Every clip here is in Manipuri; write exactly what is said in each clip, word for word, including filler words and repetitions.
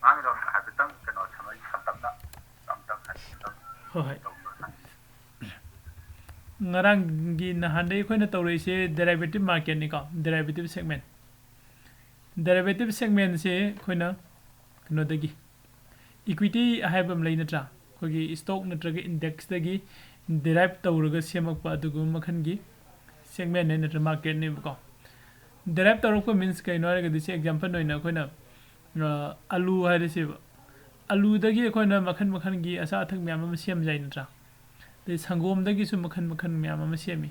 ꯉꯥꯡꯉꯤꯗꯣ ꯍꯥꯏꯐꯦꯠꯇꯪ ꯀꯩꯅꯣ ꯁꯝꯂꯞ ꯁꯝꯂꯞꯅ ꯑꯝꯇꯪ ꯍꯥꯏꯐꯦꯠꯇꯪ ꯍꯣꯏ ꯍꯣꯏ ꯇꯧꯕꯤꯌꯣ꯫ ꯉꯔꯥꯡꯒꯤ ꯅꯍꯥꯟꯗꯩ ꯑꯩꯈꯣꯏꯅ ꯇꯧꯔꯛꯏꯁꯦ derivative marketꯅꯤꯀꯣ, derivative segment. Derivative segmentꯁꯦ ꯑꯩꯈꯣꯏꯅ ꯀꯩꯅꯣꯗꯒꯤ, equity ꯍꯥꯏꯕ ꯑꯃ ꯂꯩ ꯅꯠꯇ꯭ꯔꯥ, ꯑꯩꯈꯣꯏꯒꯤ stock ꯅꯠꯇ꯭ꯔꯒ indexꯇꯒꯤ derive ꯇꯧꯔꯒ ꯁꯦꯝꯃꯛꯄ ꯑꯗꯨꯒꯨꯝꯕ ꯃꯈꯜꯒꯤ segmentꯅꯦ ꯅꯠꯇ꯭ꯔ marketꯅꯦꯕꯀꯣ꯫ Derive ꯇꯧꯔꯛꯄ means ꯀꯩꯅꯣ ꯍꯥꯏꯔꯒꯗꯤ, ꯁꯤ example ꯑꯣꯏꯅ ꯑꯩꯈꯣꯏꯅ ꯑ, ꯑꯂꯨ ꯍꯥꯏꯔꯁꯦꯕ, ꯑꯂꯨꯗꯒꯤ ꯑꯩꯈꯣꯏꯅ ꯃꯈꯜ ꯃꯈꯜꯒꯤ ꯑꯆꯥ ꯑꯊꯛ ꯃꯌꯥꯝ ꯑꯃ ꯁꯦꯝ ꯌꯥꯏ ꯅꯠꯇ꯭ꯔꯥ? ꯑꯗꯩ ꯁꯪꯒꯣꯝꯗꯒꯤꯁꯨ ꯃꯈꯜ ꯃꯈꯜ ꯃꯌꯥꯝ ꯑꯃ ꯁꯦꯝꯃꯤ꯫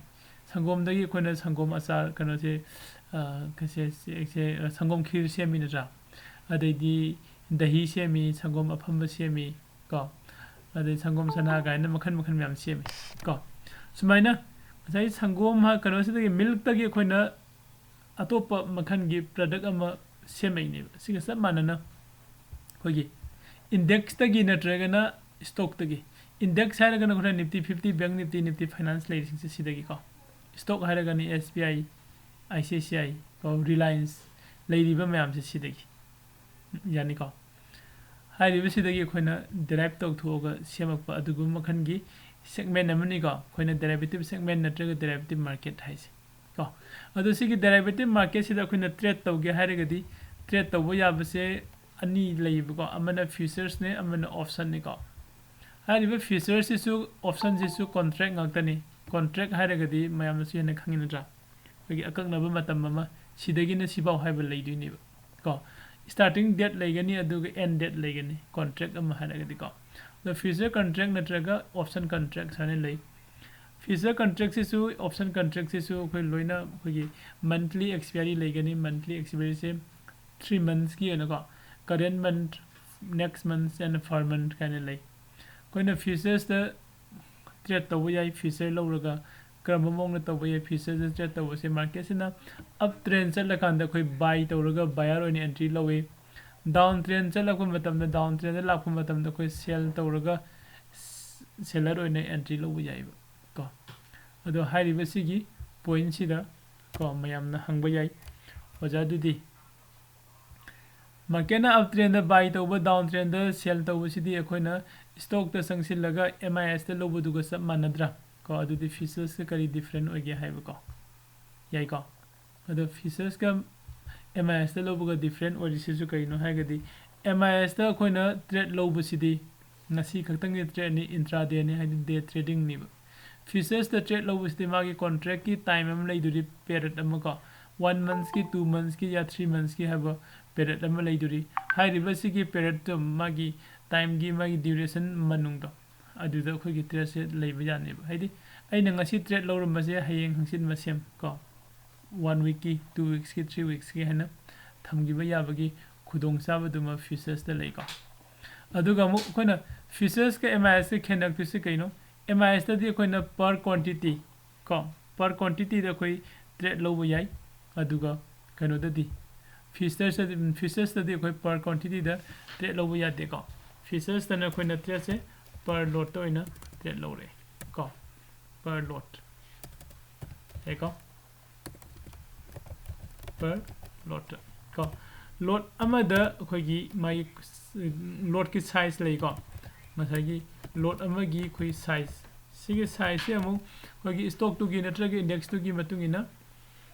ꯁꯪꯒꯣꯝꯗꯒꯤ ꯑꯩꯈꯣꯏꯅ ꯁꯪꯒꯣꯝ ꯑꯆꯥꯔ, ꯀꯩꯅꯣꯁꯦ, ꯑ, ꯀꯩꯁꯦ, ꯁꯦ-, ꯁꯦ-, ꯑ, ꯁꯪꯒꯣꯝ ꯈꯤꯔ ꯁꯦꯝꯃꯤ ꯅꯠꯇ꯭ꯔꯥ? ꯑꯗꯩꯗꯤ ꯗꯍꯤ ꯁꯦꯝꯃꯤ, ꯁꯪꯒꯣꯝ ꯑꯐꯝꯕ ꯁꯦꯝꯃꯤ ꯀꯣ, ꯑꯗꯩ ꯁꯪꯒꯣꯝ ꯁꯅꯥ ꯀꯥꯏꯅ ꯃꯈꯜ ꯃꯈꯜ ꯃꯌꯥꯝ ꯁꯦꯝꯃꯤ ꯀꯣ꯫ ꯁꯨꯃꯥꯏꯅ ꯉꯁꯥꯏ ꯁꯪꯒꯣꯝ ꯍꯥ-, ꯀꯩꯅꯣꯁꯤꯗꯒꯤ, milkꯇꯒꯤ ꯑꯩꯈꯣꯏꯅ ꯑꯇꯣꯞꯄ ꯃꯈꯜꯒꯤ product ꯑꯃ ꯁꯦꯝꯃꯛꯏꯅꯦꯕ꯫ ꯁꯤꯒ ꯆꯞ ꯃꯥꯟꯅꯅ ꯑꯩꯈꯣꯏꯒꯤ indexꯇꯒꯤ ꯅꯠꯇ꯭ꯔꯒꯅ stockꯇꯒꯤ, index ꯍꯥꯏꯔꯒꯅ ꯑꯩꯈꯣꯏꯅ Nifty fifty, Bank Nifty, Nifty Finance ꯂꯩꯔꯤꯁꯤꯡꯁꯦ ꯁꯤꯗꯒꯤꯀꯣ, stock ꯍꯥꯏꯔꯒꯅ S B I, I C I C I ꯀꯣ, Reliance ꯂꯩꯔꯤꯕ ꯃꯌꯥꯝꯁꯦ ꯁꯤꯗꯒꯤ, ꯌꯥꯅꯤꯀꯣ꯫ ꯍꯥꯏꯔꯤꯕꯁꯤꯗꯒꯤ ꯑꯩꯈꯣꯏꯅ derive ꯇꯧꯊꯣꯛꯑꯒ ꯁꯦꯝꯃꯛꯄ ꯑꯗꯨꯒꯨꯝꯕ ꯃꯈꯜꯒꯤ segment ꯑꯃꯅꯤꯀꯣ, ꯑꯩꯈꯣꯏꯅ derivative segment ꯅꯠꯇ꯭ꯔꯒ derivative market ꯍꯥꯏꯁꯦ ꯀꯣ꯫ ꯑꯗꯣ ꯁꯤꯒꯤ derivative marketꯁꯤꯗ ꯑꯩꯈꯣꯏꯅ trade ꯇꯧꯒꯦ ꯍꯥꯏꯔꯒꯗꯤ, trade ꯇꯧꯕ ꯌꯥꯕꯁꯦ ꯑꯅꯤ ꯂꯩꯌꯦꯕꯀꯣ, ꯑꯃꯅ futuresꯅꯦ, ꯑꯃꯅ optionꯅꯤꯀꯣ꯫ ꯍꯥꯏꯔꯤꯕ futuresꯁꯤꯁꯨ, optionꯁꯤꯁꯨ contract ꯉꯥꯛꯇꯅꯤ꯫ Contract ꯍꯥꯏꯔꯒꯗꯤ ꯃꯌꯥꯝꯅꯁꯨ ꯍꯦꯟꯅ ꯈꯪꯉꯤ ꯅꯠꯇ꯭ꯔꯥ? ꯑꯩꯈꯣꯏꯒꯤ ꯑꯀꯛꯅꯕ ꯃꯇꯝ ꯑꯃ, ꯁꯤꯗꯒꯤꯅ ꯁꯤꯐꯥꯎ ꯍꯥꯏꯕ ꯂꯩꯗꯣꯏꯅꯦꯕ ꯀꯣ꯫ Starting date ꯂꯩꯒꯅꯤ, ꯑꯗꯨꯒ end date ꯂꯩꯒꯅꯤ, contract ꯑꯃ ꯍꯥꯏꯔꯒꯗꯤꯀꯣ꯫ ꯑꯗꯣ future contract ꯅꯠꯇ꯭ꯔꯒ option contract ꯍꯥꯏꯅ ꯂꯩ꯫ Future contractꯁꯤꯁꯨ, option contractꯁꯤꯁꯨ ꯑꯩꯈꯣꯏ ꯂꯣꯏꯅ ꯑꯩꯈꯣꯏꯒꯤ monthly expiry ꯂꯩꯒꯅꯤ꯫ Monthly expiryꯁꯦ three monthsꯀꯤ ꯑꯣꯏꯅꯀꯣ, current month, next month and per month ꯀꯥꯏꯅ ꯂꯩ꯫ ꯑꯩꯈꯣꯏꯅ futuresꯇ trade ꯇꯧꯕ ꯌꯥꯏ꯫ Future ꯂꯧꯔꯒ ꯀꯔꯝꯕ ꯃꯑꯣꯡꯗ ꯇꯧꯕ ꯌꯥꯏ? Futuresꯇ trade ꯇꯧꯕꯁꯦ, marketꯁꯤꯅ up trend ꯆꯠꯂꯀꯥꯟꯗ ꯑꯩꯈꯣꯏ buy ꯇꯧꯔꯒ buyer ꯑꯣꯏꯅ entry ꯂꯧꯏ꯫ Down trend ꯆꯠꯂꯛꯄ ꯃꯇꯝꯗ, down trendꯗ ꯂꯥꯛꯄ ꯃꯇꯝꯗ ꯑꯩꯈꯣꯏ sell ꯇꯧꯔꯒ seller ꯑꯣꯏꯅ entry ꯂꯧꯕ ꯌꯥꯏꯕ ꯀꯣ꯫ ꯑꯗꯣ ꯍꯥꯏꯔꯤꯕꯁꯤꯒꯤ pointꯁꯤꯗ ꯀꯣ, ꯃꯌꯥꯝꯅ ꯍꯪꯕ ꯌꯥꯏ, "ꯑꯣꯖꯥ, ꯑꯗꯨꯗꯤ Marketꯅ up trendꯗ buy ꯇꯧꯕ, down trendꯗ sell ꯇꯧꯕꯁꯤꯗꯤ ꯑꯩꯈꯣꯏꯅ stockꯇ ꯆꯪꯁꯤꯜꯂꯒ M I Sꯇ ꯂꯧꯕꯗꯨꯒ ꯆꯞ ꯃꯥꯟꯅꯗ꯭ꯔꯥ? ꯀꯣ, ꯑꯗꯨꯗꯤ futuresꯀ ꯀꯔꯤ different ꯑꯣꯏꯒꯦ ꯍꯥꯏꯕꯀꯣ? ꯌꯥꯏꯀꯣ? ꯑꯗꯣ futuresꯀ M I Sꯇ ꯂꯧꯕꯒ different ꯑꯣꯏꯔꯤꯁꯤꯁꯨ ꯀꯔꯤꯅꯣ ꯍꯥꯏꯔꯒꯗꯤ, M I Sꯇ ꯑꯩꯈꯣꯏꯅ trade ꯂꯧꯕꯁꯤꯗꯤ ꯉꯁꯤ ꯈꯛꯇꯪꯒꯤ tradeꯅꯤ, intradayꯅꯤ, ꯍꯥꯏꯗꯤ day tradingꯅꯤꯕ꯫ Futuresꯇ trade ꯂꯧꯕꯁꯤꯗꯤ ꯃꯥꯒꯤ contractꯀꯤ time ꯑꯃ ꯂꯩꯗꯣꯔꯤ, period ꯑꯃ ꯀꯣ, one monthꯀꯤ, two monthsꯀꯤ ꯌꯥ three monthsꯀꯤ ꯍꯥꯏꯕ period ꯑꯃ ꯂꯩꯗꯣꯔꯤ꯫ ꯍꯥꯏꯔꯤꯕꯁꯤꯒꯤ periodꯇꯣ, ꯃꯥꯒꯤ timeꯒꯤ, ꯃꯥꯒꯤ duration ꯃꯅꯨꯡꯗꯣ, ꯑꯗꯨꯗ ꯑꯩꯈꯣꯏꯒꯤ tradeꯁꯦ ꯂꯩꯕ ꯌꯥꯅꯦꯕ꯫ ꯍꯥꯏꯗꯤ ꯑꯩꯅ ꯉꯁꯤ trade ꯂꯧꯔꯝꯕꯁꯦ ꯍꯌꯦꯡ ꯍꯪꯆꯤꯠ ꯃꯁꯦꯝ ꯀꯣ, one weekꯀꯤ, two weeksꯀꯤ, three weeksꯀꯤ ꯍꯥꯏꯅ ꯊꯝꯈꯤꯕ ꯌꯥꯕꯒꯤ ꯈꯨꯗꯣꯡꯆꯥꯕꯗꯨꯃ futuresꯇ ꯂꯩꯀꯣ꯫ ꯑꯗꯨꯒ ꯑꯃꯨꯛ ꯑꯩꯈꯣꯏꯅ futuresꯀ M I Sꯀ ꯈꯦꯠꯅꯔꯛꯇꯣꯏꯁꯦ ꯀꯩꯅꯣ? M I Sꯇꯗꯤ ꯑꯩꯈꯣꯏꯅ per quantity ꯀꯣ, per quantityꯗ ꯑꯩꯈꯣꯏ trade ꯂꯧꯕ ꯌꯥꯏ꯫ ꯑꯗꯨꯒ ꯀꯩꯅꯣꯗꯗꯤ, futuresꯇꯗꯤ, futuresꯇꯗꯤ ꯑꯩꯈꯣꯏ per quantityꯗ trade ꯂꯧꯕ ꯌꯥꯗꯦꯀꯣ꯫ Futuresꯇꯅ ꯑꯩꯈꯣꯏꯅ tradeꯁꯦ per lotꯇ ꯑꯣꯏꯅ trade ꯂꯧꯔꯦ ꯀꯣ, per lot, ꯌꯥꯏꯀꯣ, per lot ꯀꯣ꯫ Lot ꯑꯃꯗ ꯑꯩꯈꯣꯏꯒꯤ ꯃꯥꯒꯤ lotꯀꯤ size ꯂꯩꯀꯣ, ꯉꯁꯥꯏꯒꯤ lot ꯑꯃꯒꯤ ꯑꯩꯈꯣꯏ size, ꯁꯤꯒꯤ sizeꯁꯦ ꯑꯃꯨꯛ ꯑꯩꯈꯣꯏꯒꯤ stockꯇꯨꯒꯤ ꯅꯠꯇ꯭ꯔꯒ indexꯇꯨꯒꯤ ꯃꯇꯨꯡ ꯏꯟꯅ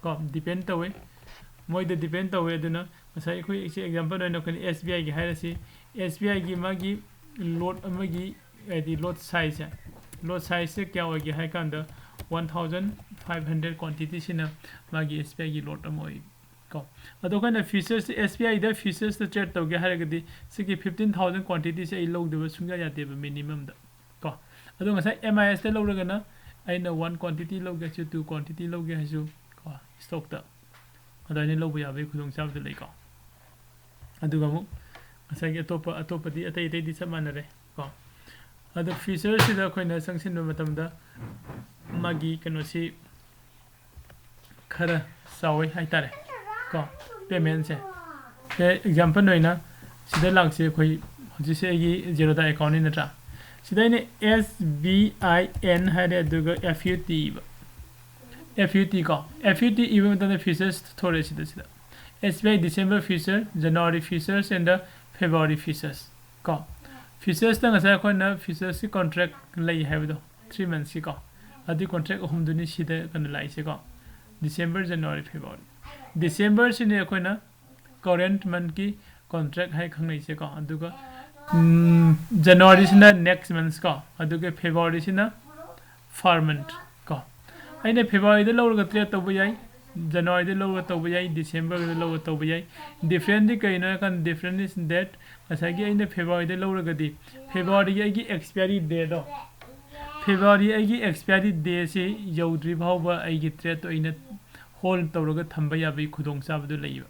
ꯀꯣ, depend ꯇꯧꯋꯦ, ꯃꯣꯏꯗ depend ꯇꯧꯋꯦ꯫ ꯑꯗꯨꯅ ꯉꯁꯥꯏ ꯑꯩꯈꯣꯏ ꯁꯤ example ꯑꯣꯏꯅ ꯑꯩꯈꯣꯏꯅ S B Iꯒꯤ ꯍꯥꯏꯔꯁꯤ, S B Iꯒꯤ ꯃꯥꯒꯤ lot ꯑꯃꯒꯤ ꯍꯥꯏꯗꯤ lot sizeꯁꯦ, lot sizeꯁꯦ ꯀꯌꯥ ꯑꯣꯏꯒꯦ ꯍꯥꯏ ꯀꯥꯟꯗ, one thousand five hundred quantityꯁꯤꯅ ꯃꯥꯒꯤ S B Iꯒꯤ lot ꯑꯃ ꯑꯣꯏ ꯀꯣ꯫ ꯑꯗꯣ ꯑꯩꯈꯣꯏꯅ futures, S B Iꯗ futuresꯇ trade ꯇꯧꯒꯦ ꯍꯥꯏꯔꯒꯗꯤ, ꯁꯤꯒꯤ fifteen thousand quantityꯁꯦ ꯑꯩ ꯂꯧꯗꯕ ꯁꯨꯡꯌꯥ ꯌꯥꯗꯦꯕ minimumꯗ ꯀꯣ꯫ ꯑꯗꯣ ꯉꯁꯥꯏ M I Sꯇ ꯂꯧꯔꯒꯅ ꯑꯩꯅ one quantity ꯂꯧꯒꯦ ꯍꯥꯏꯁꯨ, two quantity ꯂꯧꯒꯦ ꯍꯥꯏꯁꯨ ꯀꯣ, stockꯇ ꯑꯗꯨꯃꯥꯏꯅ ꯂꯧꯕ ꯌꯥꯕꯒꯤ ꯈꯨꯗꯣꯡꯆꯥꯕꯗꯨ ꯂꯩꯀꯣ꯫ ꯑꯗꯨꯒ ꯑꯃꯨꯛ ꯉꯁꯥꯏꯒꯤ ꯑꯇꯣꯞꯄ, ꯑꯇꯣꯞꯄꯗꯤ ꯑꯇꯩ ꯑꯇꯩꯗꯤ ꯆꯞ ꯃꯥꯟꯅꯔꯦ ꯀꯣ꯫ ꯑꯗꯣ futuresꯁꯤꯗ ꯑꯩꯈꯣꯏꯅ ꯆꯪꯁꯤꯟꯕ ꯃꯇꯝꯗ ꯃꯥꯒꯤ ꯀꯩꯅꯣꯁꯤ ꯈꯔ ꯆꯥꯎꯋꯦ ꯍꯥꯏꯇꯥꯔꯦ ꯀꯣ, paymentꯁꯦ꯫ ꯁꯦ example ꯑꯣꯏꯅ ꯁꯤꯗ ꯂꯥꯛꯁꯦ, ꯑꯩꯈꯣꯏ ꯍꯧꯖꯤꯛꯁꯦ ꯑꯩꯒꯤ Zerodha accountꯅꯤ ꯅꯠꯇ꯭ꯔꯥ? ꯁꯤꯗ ꯑꯩꯅ S B I N ꯍꯥꯏꯔꯦ, ꯑꯗꯨꯒ F U T ꯏꯕ, F U T ꯀꯣ, F U T ꯏꯕ ꯃꯇꯝꯗ futures ꯊꯣꯔꯛꯑꯦ ꯁꯤꯗ, ꯁꯤꯗ S B I December future, January futures and the February futures ꯀꯣ, futuresꯇ ꯉꯁꯥꯏ ꯑꯩꯈꯣꯏꯅ futuresꯀꯤ contract ꯂꯩ ꯍꯥꯏꯕꯗꯣ, three monthsꯀꯤ ꯀꯣ, ꯑꯗꯨꯒꯤ contract ꯑꯍꯨꯝꯗꯨꯅꯤ ꯁꯤꯗ ꯀꯩꯅꯣ ꯂꯥꯛꯏꯁꯦꯀꯣ, December, January, February꯫ Decemberꯁꯤꯅꯤ ꯑꯩꯈꯣꯏꯅ current monthꯀꯤ contract ꯍꯥꯏ ꯈꯪꯅꯩꯁꯦꯀꯣ, ꯑꯗꯨꯒ Januaryꯁꯤꯅ next month ꯀꯣ, ꯑꯗꯨꯒ Februaryꯁꯤꯅ per month ꯀꯣ꯫ ꯑꯩꯅ Februaryꯗ ꯂꯧꯔꯒ trade ꯇꯧꯕ ꯌꯥꯏ, Januaryꯗ ꯂꯧꯔꯒ ꯇꯧꯕ ꯌꯥꯏ, Decemberꯗ ꯂꯧꯔꯒ ꯇꯧꯕ ꯌꯥꯏ꯫ Differentꯗꯤ ꯀꯩꯅꯣ ꯍꯥꯏꯀꯥꯟꯗ, different is that ꯉꯁꯥꯏꯒꯤ ꯑꯩꯅ Februaryꯗ ꯂꯧꯔꯒꯗꯤ Februaryꯒꯤ ꯑꯩꯒꯤ expiry dateꯗꯣ, February ꯑꯩꯒꯤ expiry dateꯁꯤ ꯌꯧꯗ꯭ꯔꯤ ꯐꯥꯎꯕ ꯑꯩꯒꯤ tradeꯇꯣ ꯑꯩꯅ hold ꯇꯧꯔꯒ ꯊꯝꯕ ꯌꯥꯕꯒꯤ ꯈꯨꯗꯣꯡꯆꯥꯕꯗꯨ ꯂꯩꯌꯦꯕ꯫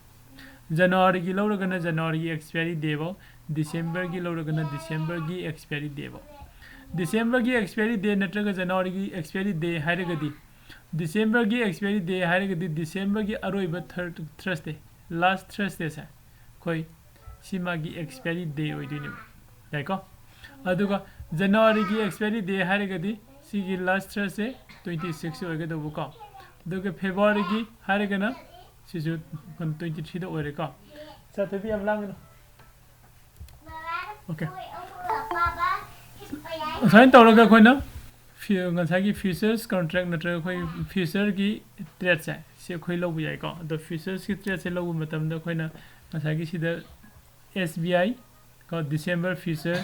Januaryꯒꯤ ꯂꯧꯔꯒꯅ Januaryꯒꯤ expiry dateꯐꯥꯎ, Decemberꯒꯤ ꯂꯧꯔꯒꯅ Decemberꯒꯤ expiry dateꯐꯥꯎ꯫ Decemberꯒꯤ expiry date ꯅꯠꯇ꯭ꯔꯒ Januaryꯒꯤ expiry date ꯍꯥꯏꯔꯒꯗꯤ, Decemberꯒꯤ expiry date ꯍꯥꯏꯔꯒꯗꯤ Decemberꯒꯤ ꯑꯔꯣꯏꯕ third Thursday, last Thursdayꯁꯦ ꯑꯩꯈꯣꯏ ꯁꯤ ꯃꯥꯒꯤ expiry date ꯑꯣꯏꯗꯣꯏꯅꯦꯕ, ꯌꯥꯏꯀꯣ? ꯑꯗꯨꯒ Januaryꯒꯤ expiry date ꯍꯥꯏꯔꯒꯗꯤ ꯁꯤꯒꯤ last Thursday, twenty six ꯑꯣꯏꯒꯗꯧꯕꯀꯣ꯫ ꯑꯗꯨꯒ Februaryꯒꯤ ꯍꯥꯏꯔꯒꯅ ꯁꯤꯁꯨ twenty threeꯗ ꯑꯣꯏꯔꯦꯀꯣ꯫ ꯁꯥꯊꯣꯏꯕꯤ ꯌꯥꯝ ꯂꯥꯡꯒꯅꯨ꯫ Okay꯫ ꯑꯁꯨꯃꯥꯏꯅ ꯇꯧꯔꯒ ꯑꯩꯈꯣꯏꯅ ꯐ꯭ꯌꯨ-, ꯉꯁꯥꯏꯒꯤ futures contract ꯅꯠꯇ꯭ꯔꯒ ꯑꯩꯈꯣꯏ futureꯒꯤ tradeꯁꯦ ꯁꯤ ꯑꯩꯈꯣꯏ ꯂꯧꯕ ꯌꯥꯏꯀꯣ꯫ ꯑꯗꯣ futuresꯀꯤ tradeꯁꯦ ꯂꯧꯕ ꯃꯇꯝꯗ ꯑꯩꯈꯣꯏꯅ ꯉꯁꯥꯏꯒꯤ ꯁꯤꯗ S B I ꯀꯣ, December future,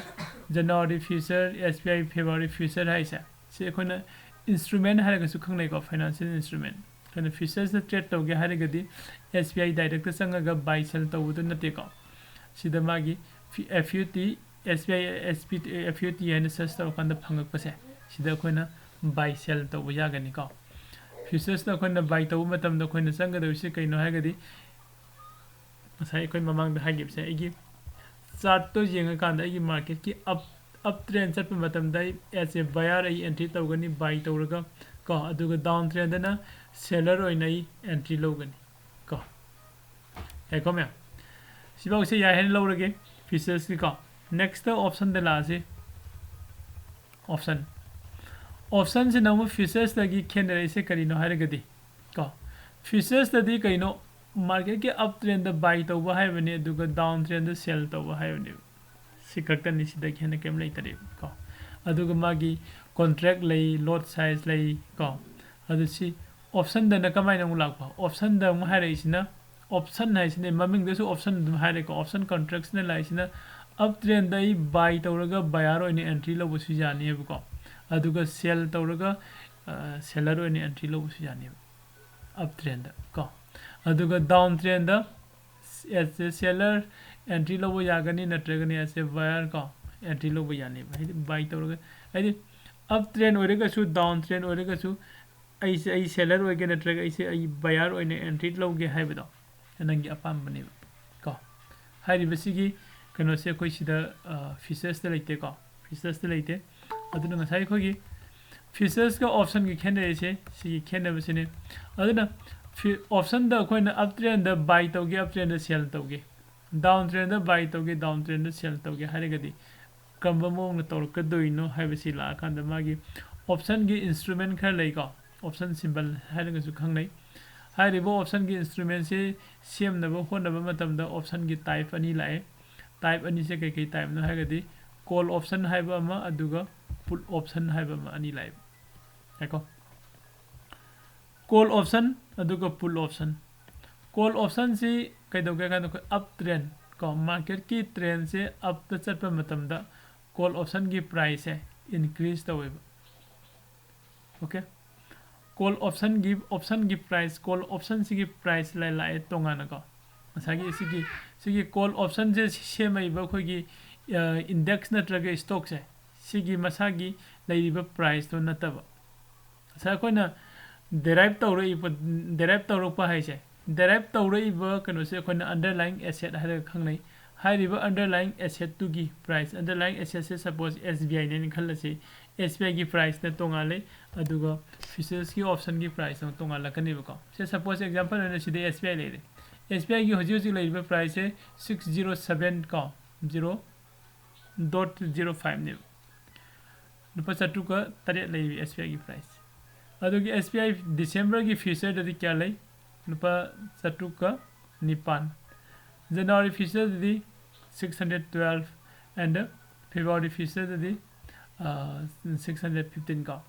January future, S B I February future ꯍꯥꯏꯁꯦ, ꯁꯤ ꯑꯩꯈꯣꯏꯅ instrument ꯍꯥꯏꯔꯒꯁꯨ ꯈꯪꯅꯩꯀꯣ, financial instrument꯫ ꯑꯩꯈꯣꯏꯅ futuresꯇ trade ꯇꯧꯒꯦ ꯍꯥꯏꯔꯒꯗꯤ S B I directꯇ ꯆꯪꯉꯒ buy sell ꯇꯧꯕꯗꯨ ꯅꯠꯇꯦꯀꯣ꯫ ꯁꯤꯗ ꯃꯥꯒꯤ F U T, S B I, S P T, F U T ꯍꯥꯏꯅ search ꯇꯧꯔꯀꯥꯟꯗ ꯐꯪꯉꯛꯄꯁꯦ, ꯁꯤꯗ ꯑꯩꯈꯣꯏꯅ buy sell ꯇꯧꯕ ꯌꯥꯒꯅꯤꯀꯣ꯫ Futuresꯇ ꯑꯩꯈꯣꯏꯅ buy ꯇꯧꯕ ꯃꯇꯝꯗ ꯑꯩꯈꯣꯏꯅ ꯆꯪꯒꯗꯧꯔꯤꯁꯦ ꯀꯩꯅꯣ ꯍꯥꯏꯔꯒꯗꯤ, ꯉꯁꯥꯏ ꯑꯩꯈꯣꯏ ꯃꯃꯥꯡꯗ ꯍꯥꯏꯈꯤꯕꯁꯦ, ꯑꯩꯒꯤ chartꯇꯣ ꯌꯦꯡꯉꯀꯥꯟꯗ ꯑꯩꯒꯤ marketꯀꯤ up, up trend ꯆꯠꯄ ꯃꯇꯝꯗ ꯑꯩ as a buyer ꯑꯩ entry ꯇꯧꯒꯅꯤ, buy ꯇꯧꯔꯒ ꯀꯣ, ꯑꯗꯨꯒ down trendꯗꯅ seller ꯑꯣꯏꯅ ꯑꯩ entry ꯂꯧꯒꯅꯤ ꯀꯣ꯫ ꯌꯥꯏꯀꯣ ꯃꯌꯥꯝ? ꯁꯤꯐꯥꯎꯁꯦ ꯌꯥꯏ ꯍꯥꯏꯅ ꯂꯧꯔꯒꯦ, futuresꯀꯤꯀꯣ꯫ Nextꯇ optionꯗ ꯂꯥꯛꯑꯁꯤ꯫ Option, optionꯁꯤꯅ ꯑꯃꯨꯛ futuresꯇꯒꯤ ꯈꯦꯠꯅꯔꯛꯏꯁꯦ ꯀꯔꯤꯅꯣ ꯍꯥꯏꯔꯒꯗꯤ ꯀꯣ, futuresꯇꯗꯤ ꯀꯩꯅꯣ, Marketꯀꯤ up trendꯗ buy ꯇꯧꯕ ꯍꯥꯏꯕꯅꯤ, ꯑꯗꯨꯒ down trendꯗ sell ꯇꯧꯕ ꯍꯥꯏꯕꯅꯦꯕ꯫ ꯁꯤ ꯈꯛꯇꯅꯤ, ꯁꯤꯗꯒꯤ ꯍꯦꯟꯅ ꯀꯩꯝ ꯂꯩꯇꯔꯦꯕꯀꯣ꯫ ꯑꯗꯨꯒ ꯃꯥꯒꯤ contract ꯂꯩ, lot size ꯂꯩ ꯀꯣ꯫ ꯑꯗꯨ ꯁꯤ optionꯗꯅ ꯀꯃꯥꯏꯅ ꯑꯃꯨꯛ ꯂꯥꯛꯄ? Optionꯗ ꯑꯃꯨꯛ ꯍꯥꯏꯔꯛꯏꯁꯤꯅ, option ꯍꯥꯏꯁꯤꯅ ꯃꯃꯤꯡꯗꯁꯨ option ꯑꯗꯨꯝ ꯍꯥꯏꯔꯦꯀꯣ, option contractꯁꯤꯅ ꯂꯥꯛꯏꯁꯤꯅ up trendꯗ ꯑꯩ buy ꯇꯧꯔꯒ buyer ꯑꯣꯏꯅ entry ꯂꯧꯕꯁꯨ ꯌꯥꯅꯤꯕꯀꯣ, ꯑꯗꯨꯒ sell ꯇꯧꯔꯒ seller ꯑꯣꯏꯅ entry ꯂꯧꯕꯁꯨ ꯌꯥꯅꯤꯕ up trendꯗ ꯀꯣ꯫ ꯑꯗꯨꯒ down trendꯗ as a seller entry ꯂꯧꯕ ꯌꯥꯒꯅꯤ, ꯅꯠꯇ꯭ꯔꯒꯅ as a buyer ꯀꯣ entry ꯂꯧꯕ ꯌꯥꯅꯤꯕ꯫ ꯍꯥꯏꯗꯤ buy ꯇꯧꯔꯒ, ꯍꯥꯏꯗꯤ up trend ꯑꯣꯏꯔꯒꯁꯨ down trend ꯑꯣꯏꯔꯒꯁꯨ ꯑꯩꯁꯦ, ꯑꯩ seller ꯑꯣꯏꯒꯦ ꯅꯠꯇ꯭ꯔꯒ ꯑꯩꯁꯦ, ꯑꯩ buyer ꯑꯣꯏꯅ entry ꯂꯧꯒꯦ ꯍꯥꯏꯕꯗꯣ ꯅꯪꯒꯤ ꯑꯄꯥꯝꯕꯅꯦꯕ ꯀꯣ꯫ ꯍꯥꯏꯔꯤꯕꯁꯤꯒꯤ ꯀꯩꯅꯣꯁꯦ ꯑꯩꯈꯣꯏ ꯁꯤꯗ featuresꯇ ꯂꯩꯇꯦꯀꯣ, featuresꯇ ꯂꯩꯇꯦ꯫ ꯑꯗꯨꯅ ꯉꯁꯥꯏ ꯑꯩꯈꯣꯏꯒꯤ featuresꯀ optionꯒꯤ ꯈꯦꯠꯅꯔꯤꯁꯦ ꯁꯤꯒꯤ ꯈꯦꯠꯅꯕꯁꯤꯅꯤ꯫ ꯑꯗꯨꯅ optionꯗ ꯑꯩꯈꯣꯏꯅ up trendꯗ buy ꯇꯧꯒꯦ, up trendꯗ sell ꯇꯧꯒꯦ, down trendꯗ buy ꯇꯧꯒꯦ, down trendꯗ sell ꯇꯧꯒꯦ ꯍꯥꯏꯔꯒꯗꯤ ꯀꯔꯝꯕ ꯃꯑꯣꯡꯗ ꯇꯧꯔꯛꯀꯗꯣꯏꯅꯣ ꯍꯥꯏꯕꯁꯤ ꯂꯥꯛꯑꯀꯥꯟꯗ ꯃꯥꯒꯤ optionꯒꯤ instrument ꯈꯔ ꯂꯩꯀꯣ, option symbol ꯍꯥꯏꯔꯒꯁꯨ ꯈꯪꯅꯩ꯫ ꯍꯥꯏꯔꯤꯕ optionꯒꯤ instrumentꯁꯤ ꯁꯦꯝꯅꯕ ꯍꯣꯠꯅꯕ ꯃꯇꯝꯗ optionꯒꯤ type ꯑꯅꯤ ꯂꯥꯛꯑꯦ꯫ Type ꯑꯅꯤꯁꯦ ꯀꯩꯀꯩ typeꯅꯣ ꯍꯥꯏꯔꯒꯗꯤ call option ꯍꯥꯏꯕ ꯑꯃ, ꯑꯗꯨꯒ put option ꯍꯥꯏꯕ ꯑꯃ, ꯑꯅꯤ ꯂꯥꯛꯑꯦꯕ꯫ ꯉꯥꯏꯈꯣ꯫ Call option ꯑꯗꯨꯒ put option꯫ Call optionꯁꯤ ꯀꯩꯗꯧꯒꯦ ꯍꯥꯏ ꯀꯥꯟꯗ ꯑꯩꯈꯣꯏ up trend ꯀꯣ, marketꯀꯤ trendꯁꯦ upꯇ ꯆꯠꯄ ꯃꯇꯝꯗ call optionꯒꯤ priceꯁꯦ increase ꯇꯧꯋꯦꯕ꯫ Okay, call optionꯒꯤ, optionꯒꯤ price, call optionꯁꯤꯒꯤ price ꯂꯥꯛꯑꯦ ꯇꯣꯉꯥꯟꯅꯀꯣ꯫ ꯉꯁꯥꯏꯒꯤ ꯁꯤꯒꯤ, ꯁꯤꯒꯤ call optionꯁꯦ ꯁꯦꯝꯃꯛꯏꯕ ꯑꯩꯈꯣꯏꯒꯤ index ꯅꯠꯇ꯭ꯔꯒ stockꯁꯦ, ꯁꯤꯒꯤ ꯃꯁꯥꯒꯤ ꯂꯩꯔꯤꯕ priceꯇꯣ ꯅꯠꯇꯕ, ꯉꯁꯥꯏ ꯑꯩꯈꯣꯏꯅ derive ꯇꯧꯔꯛꯏꯕ, derive ꯇꯧꯔꯛꯄ ꯍꯥꯏꯁꯦ, derive ꯇꯧꯔꯛꯏꯕ ꯀꯩꯅꯣꯁꯦ ꯑꯩꯈꯣꯏꯅ underlying asset ꯍꯥꯏꯔꯒ ꯈꯪꯅꯩ꯫ ꯍꯥꯏꯔꯤꯕ underlying assetꯇꯨꯒꯤ price, underlying assetꯁꯦ suppose SBIꯅꯦꯅ ꯈꯜꯂꯁꯤ, SBIꯒꯤ priceꯅ ꯇꯣꯉꯥꯜꯂꯦ, ꯑꯗꯨꯒ featuresꯀꯤ optionꯒꯤ priceꯅ ꯇꯣꯉꯥꯜꯂꯛꯀꯅꯦꯕꯀꯣ꯫ ꯁꯦ suppose example ꯑꯣꯏꯅ ꯁꯤꯗ SBI ꯂꯩꯔꯦ, SBIꯒꯤ ꯍꯧꯖꯤꯛ ꯍꯧꯖꯤꯛ ꯂꯩꯔꯤꯕ priceꯁꯦ six zero seven ꯀꯣ, zero dot zero fiveꯅꯦꯕ꯫ ꯂꯨꯄꯥ ꯆꯥꯇ꯭ꯔꯨꯛꯀ ꯇꯔꯦꯠ ꯂꯩꯔꯤ SBIꯒꯤ price꯫ ꯑꯗꯨꯒꯤ SBI Decemberꯒꯤ futureꯗꯗꯤ ꯀꯌꯥ ꯂꯩ? ꯂꯨꯄꯥ ꯆꯥꯇ꯭ꯔꯨꯛꯀ ꯅꯤꯄꯥꯟ꯫ January futureꯗꯗꯤ six hundred twelve and February futureꯗꯗꯤ six hundred fifteen ꯀꯣ꯫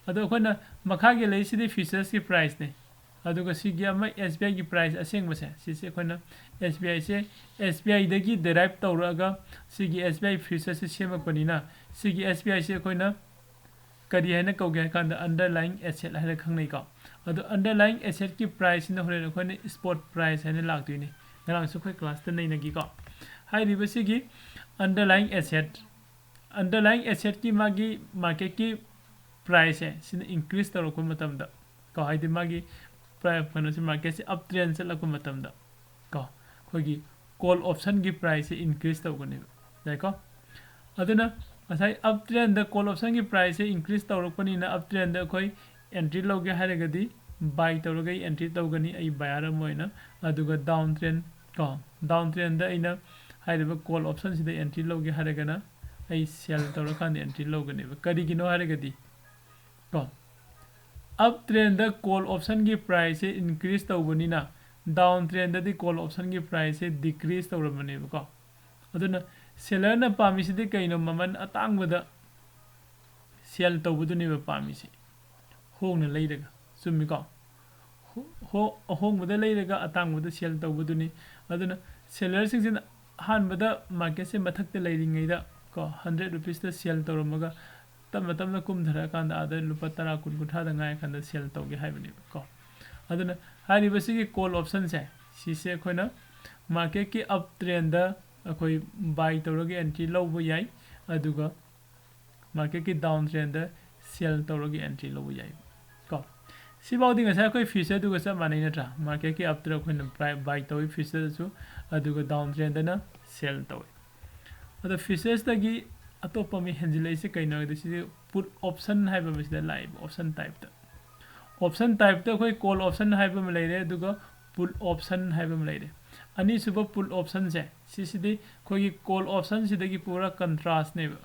ꯑꯗꯣ ꯑꯩꯈꯣꯏꯅ ꯃꯈꯥꯒꯤ ꯂꯩꯁꯤꯗꯤ futuresꯀꯤ priceꯅꯦ꯫ ꯑꯗꯨꯒ ꯁꯤꯒꯤ ꯑꯃ S B Iꯒꯤ price ꯑꯁꯦꯡꯕꯁꯦ, ꯁꯤꯁꯦ ꯑꯩꯈꯣꯏꯅ S B Iꯁꯦ S B Iꯗꯒꯤ derive ꯇꯧꯔꯛꯑꯒ ꯁꯤꯒꯤ S B I futuresꯁꯦ ꯁꯦꯝꯃꯛꯄꯅꯤꯅ, ꯁꯤꯒꯤ S B Iꯁꯦ ꯑꯩꯈꯣꯏꯅ ꯀꯔꯤ ꯍꯥꯏꯅ ꯀꯧꯒꯦ ꯍꯥꯏ ꯀꯥꯟꯗ underlying asset ꯍꯥꯏꯅ ꯈꯪꯅꯩꯀꯣ꯫ ꯑꯗꯣ underlying assetꯀꯤ priceꯁꯤꯅ ꯍꯣꯔꯦꯟ ꯑꯩꯈꯣꯏꯅ spot price ꯍꯥꯏꯅ ꯂꯥꯛꯇꯣꯏꯅꯤ꯫ ꯉꯔꯥꯡꯁꯨ ꯑꯩꯈꯣꯏ classꯇ ꯅꯩꯅꯈꯤꯀꯣ꯫ ꯍꯥꯏꯔꯤꯕꯁꯤꯒꯤ underlying asset, underlying assetꯀꯤ ꯃꯥꯒꯤ marketꯀꯤ priceꯁꯦ ꯁꯤꯅ increase ꯇꯧꯔꯛꯄ ꯃꯇꯝꯗ ꯀꯣ, ꯍꯥꯏꯗꯤ ꯃꯥꯒꯤ pri-, ꯀꯩꯅꯣꯁꯦ, marketꯁꯦ up trend ꯆꯠꯂꯛꯄ ꯃꯇꯝꯗ ꯀꯣ, ꯑꯩꯈꯣꯏꯒꯤ call optionꯒꯤ priceꯁꯦ increase ꯇꯧꯒꯅꯦꯕ, ꯌꯥꯏꯀꯣ? ꯑꯗꯨꯅ ꯉꯁꯥꯏ up trendꯗ call optionꯒꯤ priceꯁꯦ increase ꯇꯧꯔꯛꯄꯅꯤꯅ up trendꯗ ꯑꯩꯈꯣꯏ entry ꯂꯧꯒꯦ ꯍꯥꯏꯔꯒꯗꯤ buy ꯇꯧꯔꯒ ꯑꯩ entry ꯇꯧꯒꯅꯤ, ꯑꯩ buyer ꯑꯃ ꯑꯣꯏꯅ꯫ ꯑꯗꯨꯒ down trend ꯀꯣ, down trendꯗ ꯑꯩꯅ ꯍꯥꯏꯔꯤꯕ call optionꯁꯤꯗ entry ꯂꯧꯒꯦ ꯍꯥꯏꯔꯒꯅ ꯑꯩ sell ꯇꯧꯔꯀꯥꯟꯗ entry ꯂꯧꯒꯅꯦꯕ꯫ ꯀꯔꯤꯒꯤꯅꯣ ꯍꯥꯏꯔꯒꯗꯤ ꯀꯣ, up trendꯗ call optionꯒꯤ priceꯁꯦ increase ꯇꯧꯕꯅꯤꯅ down trendꯗꯗꯤ call optionꯒꯤ priceꯁꯦ decrease ꯇꯧꯔꯕꯅꯦꯕꯀꯣ꯫ ꯑꯗꯨꯅ sellerꯅ ꯄꯥꯝꯃꯤꯁꯤꯗꯤ ꯀꯩꯅꯣ? ꯃꯃꯜ ꯑꯇꯥꯡꯕꯗ sell ꯇꯧꯕꯗꯨꯅꯦꯕ ꯄꯥꯝꯃꯤꯁꯦ, ꯍꯣꯡꯅ ꯂꯩꯔꯒ, ꯆꯨꯝꯃꯤꯀꯣ? ꯍꯣ-, ꯍꯣ-, ꯑꯍꯣꯡꯕꯗ ꯂꯩꯔꯒ ꯑꯇꯥꯡꯕꯗ sell ꯇꯧꯕꯗꯨꯅꯤ꯫ ꯑꯗꯨꯅ sellerꯁꯤꯡꯁꯤꯅ ꯑꯍꯥꯟꯕꯗ marketꯁꯦ ꯃꯊꯛꯇ ꯂꯩꯔꯤꯉꯩꯗ ꯀꯣ, hundred rupeesꯇ sell ꯇꯧꯔꯝꯃꯒ ꯇꯞꯅ ꯇꯞꯅ ꯀꯨꯝꯊꯔꯛꯑꯀꯥꯟꯗ ꯑꯥꯗ ꯂꯨꯄꯥ ꯇꯔꯥ, ꯀꯨꯟ, ꯀꯨꯟꯊ꯭ꯔꯥꯗ ꯉꯥꯏꯔꯀꯥꯟꯗ sell ꯇꯧꯒꯦ ꯍꯥꯏꯕꯅꯦꯕ ꯀꯣ꯫ ꯑꯗꯨꯅ ꯍꯥꯏꯔꯤꯕꯁꯤꯒꯤ call optionꯁꯦ, ꯁꯤꯁꯦ ꯑꯩꯈꯣꯏꯅ marketꯀꯤ up trendꯗ ꯑꯩꯈꯣꯏ buy ꯇꯧꯔꯒ entry ꯂꯧꯕ ꯌꯥꯏ, ꯑꯗꯨꯒ marketꯀꯤ down trendꯗ sell ꯇꯧꯔꯒ entry ꯂꯧꯕ ꯌꯥꯏ ꯀꯣ꯫ ꯁꯤꯐꯥꯎꯗꯤ ꯉꯁꯥꯏ ꯑꯩꯈꯣꯏ futureꯗꯨꯒ ꯆꯞ ꯃꯥꯟꯅꯩ ꯅꯠꯇ꯭ꯔꯥ? Marketꯀꯤ upꯇ ꯑꯩꯈꯣꯏꯅ buy, buy ꯇꯧꯏ futureꯗꯁꯨ, ꯑꯗꯨꯒ down trendꯗꯅ sell ꯇꯧꯏ꯫ ꯑꯗꯣ futuresꯇꯒꯤ ꯑꯇꯣꯞꯄ ꯑꯃ ꯍꯦꯟꯖꯤꯜꯂꯛꯏꯁꯦ ꯀꯩꯅꯣ ꯍꯥꯏꯗꯤ, ꯁꯤꯗꯤ put option ꯍꯥꯏꯕ ꯑꯃꯁꯤꯗ ꯂꯥꯛꯏꯕ, option typeꯇ꯫ Option typeꯇ ꯑꯩꯈꯣꯏ call option ꯍꯥꯏꯕ ꯑꯃ ꯂꯩꯔꯦ, ꯑꯗꯨꯒ put option ꯍꯥꯏꯕ ꯑꯃ ꯂꯩꯔꯦ꯫ ꯑꯅꯤꯁꯨꯕ put optionꯁꯦ, ꯁꯤꯁꯤꯗꯤ ꯑꯩꯈꯣꯏꯒꯤ call optionꯁꯤꯗꯒꯤ ꯄꯨꯔꯥ contrastꯅꯦꯕ꯫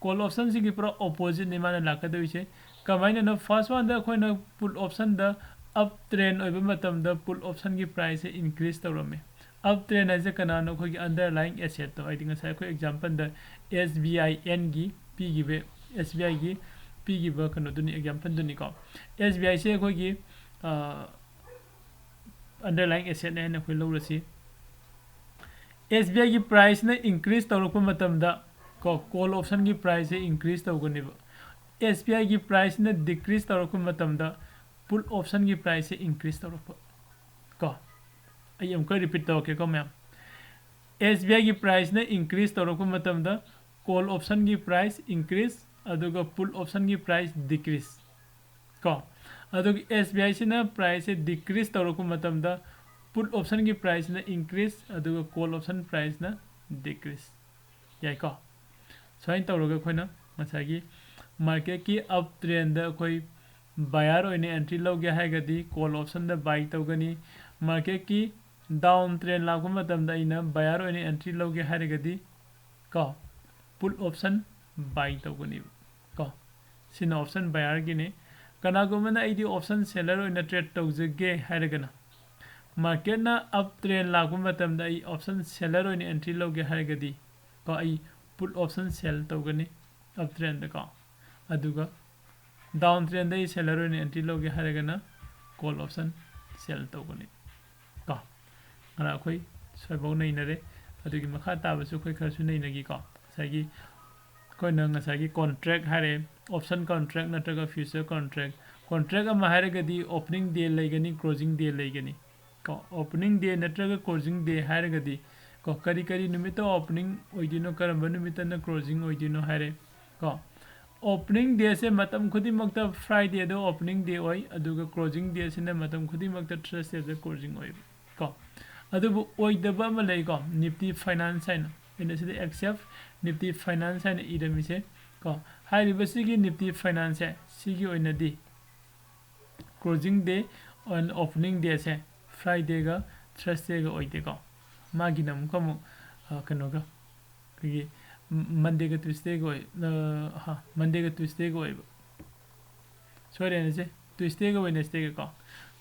Call optionꯁꯤꯒꯤ ꯄꯨꯔꯥ oppositeꯅꯤ ꯃꯥꯅ ꯂꯥꯛꯀꯗꯧꯔꯤꯁꯦ꯫ ꯀꯃꯥꯏꯅꯅꯣ? First oneꯗ ꯑꯩꯈꯣꯏꯅ put optionꯗ ꯑꯞ ꯇ꯭ꯔꯦꯟ ꯑꯣꯏꯕ ꯃꯇꯝꯗ ꯄꯨꯠ ꯑꯣꯞꯁꯟꯒꯤ ꯄ꯭ꯔꯥꯏꯁꯁꯦ ꯏꯟꯀ꯭ꯔꯤꯁ ꯇꯧꯔꯝꯃꯤ꯫ ꯑꯞ ꯇ꯭ꯔꯦꯟ ꯍꯥꯏꯁꯦ ꯀꯅꯥꯅꯣ? ꯑꯩꯈꯣꯏꯒꯤ ꯑꯟꯗꯔꯂꯥꯏꯡ ꯑꯦꯁꯦꯠꯇꯣ, ꯍꯥꯏꯗꯤ ꯉꯁꯥꯏ ꯑꯩꯈꯣꯏ ꯑꯦꯛꯖꯥꯝꯄꯜꯗ ꯑꯦꯁ ꯕꯤ ꯑꯥꯏ ꯑꯦꯟꯒꯤ ꯄꯤꯈꯤꯕ, ꯑꯦꯁ ꯕꯤ ꯑꯥꯏꯒꯤ ꯄꯤꯈꯤꯕ ꯀꯩꯅꯣꯗꯨꯅꯤ, ꯑꯦꯛꯖꯥꯝꯄꯜꯗꯨꯅꯤꯀꯣ꯫ ꯑꯦꯁ ꯕꯤ ꯑꯥꯏꯁꯦ ꯑꯩꯈꯣꯏꯒꯤ ꯑꯟꯗꯔꯂꯥꯏꯡ ꯑꯦꯁꯦꯠꯅꯦ ꯍꯥꯏꯅ ꯑꯩꯈꯣꯏ ꯂꯧꯔꯁꯤ꯫ ꯑꯦꯁ ꯕꯤ ꯑꯥꯏꯒꯤ ꯄ꯭ꯔꯥꯏꯁꯅ ꯏꯟꯀ꯭ꯔꯤꯁ ꯇꯧꯔꯛꯄ ꯃꯇꯝꯗ ꯀꯣ, ꯀꯣꯜ ꯑꯣꯞꯁꯟꯒꯤ ꯄ꯭ꯔꯥꯏꯁꯁꯦ ꯏꯟꯀ꯭ꯔꯤꯁ ꯇꯧꯒꯅꯦꯕ꯫ ꯑꯦꯁ ꯕꯤ ꯑꯥꯏꯒꯤ ꯄ꯭ꯔꯥꯏꯁꯅ ꯗꯤꯀ꯭ꯔꯤꯁ ꯇꯧꯔꯛꯄ ꯃꯇꯝꯗ ꯄꯨꯠ ꯑꯣꯞꯁꯟꯒꯤ ꯄ꯭ꯔꯥꯏꯁꯁꯦ ꯏꯟꯀ꯭ꯔꯤꯁ ꯇꯧꯔꯛꯄ ꯀꯣ꯫ ꯑꯩ ꯑꯃꯨꯛꯀ ꯔꯤꯄꯤꯠ ꯇꯧꯔꯛꯀꯦꯀꯣ ꯃꯌꯥꯝ꯫ ꯑꯦꯁ ꯕꯤ ꯑꯥꯏꯒꯤ ꯄ꯭ꯔꯥꯏꯁꯅ ꯏꯟꯀ꯭ꯔꯤꯁ ꯇꯧꯔꯛꯄ ꯃꯇꯝꯗ ꯀꯣꯜ ꯑꯣꯞꯁꯟꯒꯤ ꯄ꯭ꯔꯥꯏꯁ ꯏꯟꯀ꯭ꯔꯤꯁ, ꯑꯗꯨꯒ ꯄꯨꯠ ꯑꯣꯞꯁꯟꯒꯤ ꯄ꯭ꯔꯥꯏꯁ ꯗꯤꯀ꯭ꯔꯤꯁ ꯀꯣ꯫ ꯑꯗꯨꯒ ꯑꯦꯁ ꯕꯤ ꯑꯥꯏꯁꯤꯅ ꯄ꯭ꯔꯥꯏꯁꯁꯦ ꯗꯤꯀ꯭ꯔꯤꯁ ꯇꯧꯔꯛꯄ ꯃꯇꯝꯗ ꯄꯨꯠ ꯑꯣꯞꯁꯟꯒꯤ ꯄ꯭ꯔꯥꯏꯁꯁꯤꯅ ꯏꯟꯀ꯭ꯔꯤꯁ, ꯑꯗꯨꯒ ꯀꯣꯜ ꯑꯣꯞꯁꯟ ꯄ꯭ꯔꯥꯏꯁꯅ ꯗꯤꯀ꯭ꯔꯤꯁ꯫ ꯌꯥꯏꯀꯣ? ꯁꯨꯃꯥꯏꯅ ꯇꯧꯔꯒ ꯑꯩꯈꯣꯏꯅ ꯉꯁꯥꯏꯒꯤ ꯃꯥꯔꯀꯦꯠꯀꯤ ꯑꯞ ꯇ꯭ꯔꯦꯟꯗ ꯑꯩꯈꯣꯏ ꯕꯥꯌꯔ ꯑꯣꯏꯅ ꯑꯦꯟꯇ꯭ꯔꯤ ꯂꯧꯒꯦ ꯍꯥꯏꯔꯒꯗꯤ ꯀꯣꯜ ꯑꯣꯞꯁꯟꯗ ꯕꯥꯏ ꯇꯧꯒꯅꯤ꯫ ꯃꯥꯔꯀꯦꯠꯀꯤ ꯗꯥꯎꯟ ꯇ꯭ꯔꯦꯟ ꯂꯥꯛꯄ ꯃꯇꯝꯗ ꯑꯩꯅ ꯕꯥꯌꯔ ꯑꯣꯏꯅ ꯑꯦꯟꯇ꯭ꯔꯤ ꯂꯧꯒꯦ ꯍꯥꯏꯔꯒꯗꯤ ꯀꯣ, ꯄꯨꯠ ꯑꯣꯞꯁꯟ ꯕꯥꯏ ꯇꯧꯒꯅꯦꯕ ꯀꯣ꯫ ꯁꯤꯅ ꯑꯣꯞꯁꯟ ꯕꯥꯌꯔꯒꯤꯅꯤ꯫ ꯀꯅꯥꯒꯨꯝꯕꯅ ꯑꯩꯗꯤ ꯑꯣꯞꯁꯟ ꯁꯦꯂꯔ ꯑꯣꯏꯅ ꯇ꯭ꯔꯦꯠ ꯇꯧꯖꯒꯦ ꯍꯥꯏꯔꯒꯅ, ꯃꯥꯔꯀꯦꯠꯅ ꯑꯞ ꯇ꯭ꯔꯦꯟ ꯂꯥꯛꯄ ꯃꯇꯝꯗ ꯑꯩ ꯑꯣꯞꯁꯟ ꯁꯦꯂꯔ ꯑꯣꯏꯅ ꯑꯦꯟꯇ꯭ꯔꯤ ꯂꯧꯒꯦ ꯍꯥꯏꯔꯒꯗꯤ ꯀꯣ, ꯑꯩ ꯄꯨꯠ ꯑꯣꯞꯁꯟ ꯁꯦꯜ ꯇꯧꯒꯅꯤ ꯑꯞ ꯇ꯭ꯔꯦꯟꯗꯀꯣ꯫ ꯑꯗꯨꯒ ꯗꯥꯎꯟ ꯇ꯭ꯔꯦꯟꯗ ꯑꯩ ꯁꯦꯂꯔ ꯑꯣꯏꯅ ꯑꯦꯟꯇ꯭ꯔꯤ ꯂꯧꯒꯦ ꯍꯥꯏꯔꯒꯅ ꯀꯣꯜ ꯑꯣꯞꯁꯟ ꯁꯦꯜ ꯇꯧꯒꯅꯤ ꯀꯣ꯫ ꯉꯔꯥꯡ ꯑꯩꯈꯣꯏ ꯁ꯭ꯋꯥꯏꯐꯥꯎ ꯅꯩꯅꯔꯦ꯫ ꯑꯗꯨꯒꯤ ꯃꯈꯥ ꯇꯥꯕꯁꯨ ꯑꯩꯈꯣꯏ ꯈꯔꯁꯨ ꯅꯩꯅꯈꯤꯀꯣ꯫ ꯉꯁꯥꯏꯒꯤ ꯑꯩꯈꯣꯏꯅ ꯉꯁꯥꯏꯒꯤ ꯀꯣꯟꯇ꯭ꯔꯦꯛ ꯍꯥꯏꯔꯦ, ꯑꯣꯞꯁꯟ ꯀꯣꯟꯇ꯭ꯔꯦꯛ ꯅꯠꯇ꯭ꯔꯒ ꯐ꯭ꯌꯨꯆꯔ ꯀꯣꯟꯇ꯭ꯔꯦꯛ꯫ ꯀꯣꯟꯇ꯭ꯔꯦꯛ ꯑꯃ ꯍꯥꯏꯔꯒꯗꯤ ꯑꯣꯄꯅꯤꯡ ꯗꯦ ꯂꯩꯒꯅꯤ, ꯀ꯭ꯂꯣꯖꯤꯡ ꯗꯦ ꯂꯩꯒꯅꯤ ꯀꯣ꯫ ꯑꯣꯄꯅꯤꯡ ꯗꯦ ꯅꯠꯇ꯭ꯔꯒ ꯀ꯭ꯂꯣꯖꯤꯡ ꯗꯦ ꯍꯥꯏꯔꯒꯗꯤ ꯀꯣ, ꯀꯔꯤ ꯀꯔꯤ ꯅꯨꯃꯤꯠꯇ ꯑꯣꯄꯅꯤꯡ ꯑꯣꯏꯗꯣꯏꯅꯣ, ꯀꯔꯝꯕ ꯅꯨꯃꯤꯠꯇꯅ ꯀ꯭ꯂꯣꯖꯤꯡ ꯑꯣꯏꯗꯣꯏꯅꯣ ꯍꯥꯏꯔꯦ ꯀꯣ꯫ ꯑꯣꯄꯅꯤꯡ ꯗꯦꯁꯦ ꯃꯇꯝ ꯈꯨꯗꯤꯡꯃꯛꯇ ꯐ꯭ꯔꯥꯏꯗꯦꯗ ꯑꯣꯄꯅꯤꯡ ꯗꯦ ꯑꯣꯏ, ꯑꯗꯨꯒ ꯀ꯭ꯂꯣꯖꯤꯡ ꯗꯦꯁꯤꯅ ꯃꯇꯝ ꯈꯨꯗꯤꯡꯃꯛꯇ ꯊꯔꯁꯗꯦꯗ ꯀ꯭ꯂꯣꯖꯤꯡ ꯑꯣꯏꯕ ꯀꯣ꯫ ꯑꯗꯨꯕꯨ ꯑꯣꯏꯗꯕ ꯑꯃ ꯂꯩꯀꯣ, ꯅꯤꯐꯇꯤ ꯐꯥꯏꯅꯥꯟꯁ ꯍꯥꯏꯅ, ꯑꯩꯅ ꯁꯤꯗ ꯑꯦꯛꯁꯦꯞ ꯅꯤꯐꯇꯤ ꯐꯥꯏꯅꯥꯟꯁ ꯍꯥꯏꯅ ꯏꯔꯝꯃꯤꯁꯦ ꯀꯣ꯫ ꯍꯥꯏꯔꯤꯕꯁꯤꯒꯤ ꯅꯤꯐꯇꯤ ꯐꯥꯏꯅꯥꯟꯁꯁꯦ, ꯁꯤꯒꯤ ꯑꯣꯏꯅꯗꯤ ꯀ꯭ꯂꯣꯖꯤꯡ ꯗꯦ ꯑꯣꯟ ꯑꯣꯄꯅꯤꯡ ꯗꯦꯁꯦ ꯐ꯭ꯔꯥꯏꯗꯦꯒ ꯊꯔꯁꯗꯦꯒ ꯑꯣꯏꯗꯦꯀꯣ꯫ ꯃꯥꯒꯤꯅ ꯑꯃꯨꯛꯀ ꯑꯃꯨꯛ, ꯑ, ꯀꯩꯅꯣꯒ, ꯑꯩꯈꯣꯏꯒꯤ ꯃꯟꯗꯦꯒ ꯇ꯭ꯌꯨꯁꯗꯦꯒ ꯑꯣꯏ, ꯑ, ꯍꯥ, ꯃꯟꯗꯦꯒ ꯇ꯭ꯌꯨꯁꯗꯦꯒ ꯑꯣꯏꯕ꯫ ꯁꯣꯏꯔꯦꯅꯦ ꯁꯦ, Tuesday ꯒ Wednesday ꯒ ꯀꯣ,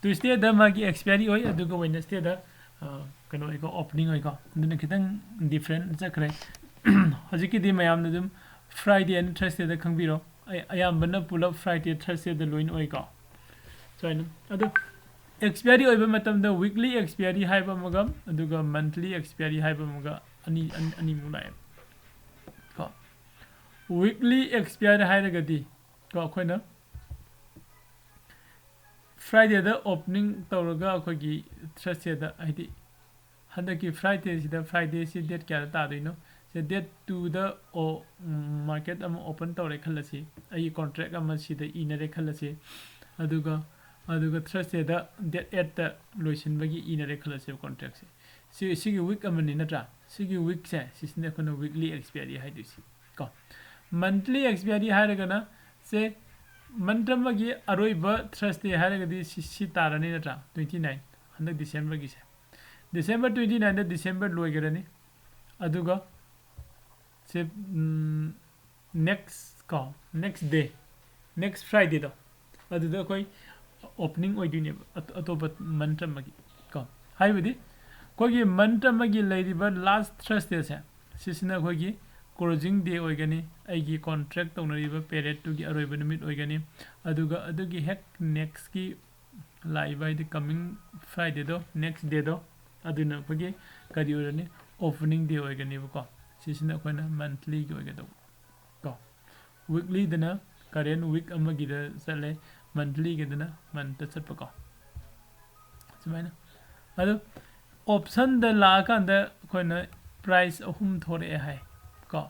Tuesday ꯗ ꯃꯥꯒꯤ expiry ꯑꯣꯏ, ꯑꯗꯨꯒ Wednesday ꯗ ꯀꯩꯅꯣ ꯑꯣꯏꯀꯣ, opening ꯑꯣꯏꯀꯣ꯫ ꯑꯗꯨꯅ ꯈꯤꯇꯪ different ꯆꯠꯈ꯭ꯔꯦ꯫ ꯍꯧꯖꯤꯛꯀꯤꯗꯤ ꯃꯌꯥꯝꯅ ꯑꯗꯨꯝ Friday and Thursday ꯗ ꯈꯪꯕꯤꯔꯣ꯫ ꯑꯌꯥꯝꯕꯅ ꯄꯨꯂꯞ Friday, Thursday ꯗ ꯂꯣꯏꯅ ꯑꯣꯏꯀꯣ꯫ ꯁꯨꯃꯥꯏꯅ ꯑꯗꯨ expiry ꯑꯣꯏꯕ ꯃꯇꯝꯗ weekly expiry ꯍꯥꯏꯕ ꯑꯃꯒ, ꯑꯗꯨꯒ monthly expiry ꯍꯥꯏꯕ ꯑꯃꯒ, ꯑꯅꯤ ꯑꯅꯤꯃꯨꯛ ꯂꯥꯛꯑꯦ ꯀꯣ꯫ Weekly expiry ꯍꯥꯏꯔꯒꯗꯤ ꯀꯣ, ꯑꯩꯈꯣꯏꯅ Friday ꯗ opening ꯇꯧꯔꯒ ꯑꯩꯈꯣꯏꯒꯤ Thursday ꯗ, ꯍꯥꯏꯗꯤ ꯍꯟꯗꯛꯀꯤ Friday ꯁꯤꯗ, Friday ꯁꯤ date ꯀꯌꯥꯗ ꯇꯥꯗꯣꯏꯅꯣ? ꯁꯦ date two ꯗ market ꯑꯃ open ꯇꯧꯔꯦ ꯈꯜꯂꯁꯤ, ꯑꯩꯒꯤ contract ꯑꯃ ꯁꯤꯗ ꯏꯅꯔꯦ ꯈꯜꯂꯁꯤ, ꯑꯗꯨꯒ ꯑꯗꯨꯒ Thursday ꯗ date eight ꯇ ꯂꯣꯏꯁꯤꯟꯕꯒꯤ ꯏꯅꯔꯦ ꯈꯜꯂꯁꯦꯕ contract ꯁꯦ꯫ ꯁꯤ, ꯁꯤꯒꯤ week ꯑꯃꯅꯤ ꯅꯠꯇ꯭ꯔꯥ? ꯁꯤꯒꯤ week ꯁꯦ, ꯁꯤꯁꯤꯅ ꯑꯩꯈꯣꯏꯅ weekly expiry ꯍꯥꯏꯗꯣꯏꯁꯦ ꯀꯣ꯫ Monthly expiry ꯍꯥꯏꯔꯒꯅ ꯁꯦ month ꯑꯃꯒꯤ ꯑꯔꯣꯏꯕ Thursday ꯍꯥꯏꯔꯒꯗꯤ ꯁꯤ, ꯁꯤ ꯇꯥꯔꯅꯤ ꯅꯠꯇ꯭ꯔꯥ? Twenty nine, ꯍꯟꯗꯛ December ꯒꯤꯁꯦ꯫ December twenty nine ꯗ December ꯂꯣꯏꯈ꯭ꯔꯅꯤ꯫ ꯑꯗꯨꯒ ꯁꯦ next ꯀꯣ, next day, next Friday ꯗꯣ, ꯑꯗꯨꯗ ꯑꯩꯈꯣꯏ opening ꯑꯣꯏꯗꯣꯏꯅꯦꯕ, ꯑꯇꯣꯞꯄ month ꯑꯃꯒꯤ ꯀꯣ꯫ ꯍꯥꯏꯕꯗꯤ ꯑꯩꯈꯣꯏꯒꯤ month ꯑꯃꯒꯤ ꯂꯩꯔꯤꯕ last Thursday ꯁꯦ, ꯁꯤꯁꯤꯅ ꯑꯩꯈꯣꯏꯒꯤ closing day ꯑꯣꯏꯒꯅꯤ, ꯑꯩꯒꯤ contract ꯇꯧꯅꯔꯤꯕ period ꯇꯨꯒꯤ ꯑꯔꯣꯏꯕ ꯅꯨꯃꯤꯠ ꯑꯣꯏꯒꯅꯤ꯫ ꯑꯗꯨꯒ ꯑꯗꯨꯒꯤ ꯍꯦꯛ next ꯀꯤ ꯂꯥꯛꯏꯕ, ꯍꯥꯏꯗꯤ coming Friday ꯗꯣ, next day ꯗꯣ, ꯑꯗꯨꯅ ꯑꯩꯈꯣꯏꯒꯤ ꯀꯔꯤ ꯑꯣꯏꯔꯅꯤ? Opening day ꯑꯣꯏꯒꯅꯦꯕꯀꯣ꯫ ꯁꯤꯁꯤꯅ ꯑꯩꯈꯣꯏꯅ monthly ꯒꯤ ꯑꯣꯏꯒꯗꯧꯕ ꯀꯣ꯫ Weekly ꯗꯅ current week ꯑꯃꯒꯤꯗ ꯆꯠꯂꯦ, monthly ꯒꯤꯗꯅ month ꯇ ꯆꯠꯄꯀꯣ꯫ ꯁꯨꯃꯥꯏꯅ꯫ ꯑꯗꯣ option ꯗ ꯂꯥꯛꯑꯀꯥꯟꯗ ꯑꯩꯈꯣꯏꯅ price ꯑꯍꯨꯝ ꯊꯣꯔꯛꯑꯦ ꯍꯥꯏ ꯀꯣ꯫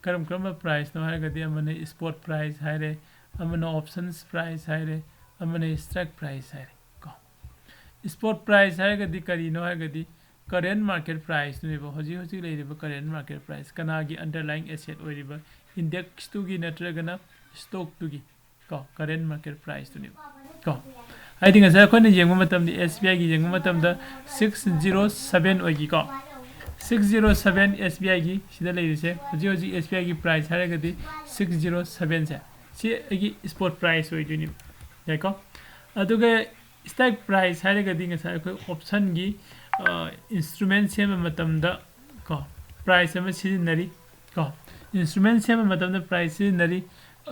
ꯀꯔꯝ ꯀꯔꯝꯕ price ꯅꯣ ꯍꯥꯏꯔꯒꯗꯤ, ꯑꯃꯅ spot price ꯍꯥꯏꯔꯦ, ꯑꯃꯅ options price ꯍꯥꯏꯔꯦ, ꯑꯃꯅ strike price ꯍꯥꯏꯔꯦ ꯀꯣ꯫ Spot price ꯍꯥꯏꯔꯒꯗꯤ ꯀꯔꯤꯅꯣ ꯍꯥꯏꯔꯒꯗꯤ, current market price ꯇꯨꯅꯦꯕ, ꯍꯧꯖꯤꯛ ꯍꯧꯖꯤꯛ ꯂꯩꯔꯤꯕ current market price, ꯀꯅꯥꯒꯤ underlying asset ꯑꯣꯏꯔꯤꯕ, index ꯇꯨꯒꯤ ꯅꯠꯇ꯭ꯔꯒꯅ stock ꯇꯨꯒꯤ ꯀꯣ, current market price ꯇꯨꯅꯦꯕ ꯀꯣ꯫ ꯍꯥꯏꯗꯤ ꯉꯁꯥꯏ ꯑꯩꯈꯣꯏꯅ ꯌꯦꯡꯕ ꯃꯇꯝꯗ, S B I ꯒꯤ ꯌꯦꯡꯕ ꯃꯇꯝꯗ six zero seven ꯑꯣꯏꯈꯤꯀꯣ꯫ Six zero seven S B I ꯒꯤ ꯁꯤꯗ ꯂꯩꯔꯤꯁꯦ, ꯍꯧꯖꯤꯛ ꯍꯧꯖꯤꯛ S B I ꯒꯤ price ꯍꯥꯏꯔꯒꯗꯤ six zero seven ꯁꯦ, ꯁꯤ ꯑꯩꯒꯤ spot price ꯑꯣꯏꯗꯣꯏꯅꯦꯕ꯫ ꯌꯥꯏꯀꯣ? ꯑꯗꯨꯒ strike price ꯍꯥꯏꯔꯒꯗꯤ ꯉꯁꯥꯏ ꯑꯩꯈꯣꯏ option ꯒꯤ instrument ꯁꯦꯝꯕ ꯃꯇꯝꯗ ꯀꯣ price ꯑꯃ ꯁꯤꯖꯤꯟꯅꯔꯤ ꯀꯣ, instrument ꯁꯦꯝꯕ ꯃꯇꯝꯗ price ꯁꯤꯖꯤꯟꯅꯔꯤ,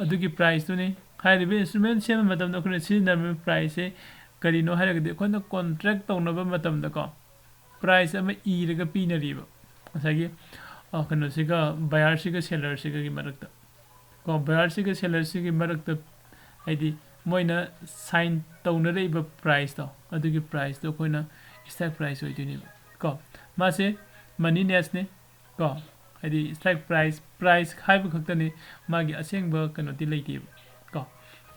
ꯑꯗꯨꯒꯤ price ꯇꯨꯅꯤ꯫ ꯍꯥꯏꯔꯤꯕ instrument ꯁꯦꯝꯕ ꯃꯇꯝꯗ ꯑꯩꯈꯣꯏꯅ ꯁꯤꯖꯤꯟꯅꯔꯤꯕ price ꯁꯦ ꯀꯔꯤꯅꯣ ꯍꯥꯏꯔꯒꯗꯤ ꯑꯩꯈꯣꯏꯅ contract ꯇꯧꯅꯕ ꯃꯇꯝꯗꯀꯣ price ꯑꯃ ꯏꯔꯒ ꯄꯤꯅꯔꯤꯕ ꯉꯁꯥꯏꯒꯤ ꯀꯩꯅꯣꯁꯤꯒ buyer ꯁꯤꯒ seller ꯁꯤꯒꯒꯤ ꯃꯔꯛꯇ ꯀꯣ, buyer ꯁꯤꯒ seller ꯁꯤꯒꯤ ꯃꯔꯛꯇ ꯍꯥꯏꯗꯤ ꯃꯣꯏꯅ sign ꯇꯧꯅꯔꯛꯏꯕ price ꯇꯣ, ꯑꯗꯨꯒꯤ price ꯇꯣ ꯑꯩꯈꯣꯏꯅ strike price ꯑꯣꯏꯗꯣꯏꯅꯦꯕ ꯀꯣ꯫ ꯃꯥꯁꯦ moneyless ꯅꯦ ꯀꯣ, ꯍꯥꯏꯗꯤ strike price, price ꯍꯥꯏꯕ ꯈꯛꯇꯅꯤ, ꯃꯥꯒꯤ ꯑꯁꯦꯡꯕ ꯀꯩꯅꯣꯗꯤ ꯂꯩꯇꯦꯕ ꯀꯣ꯫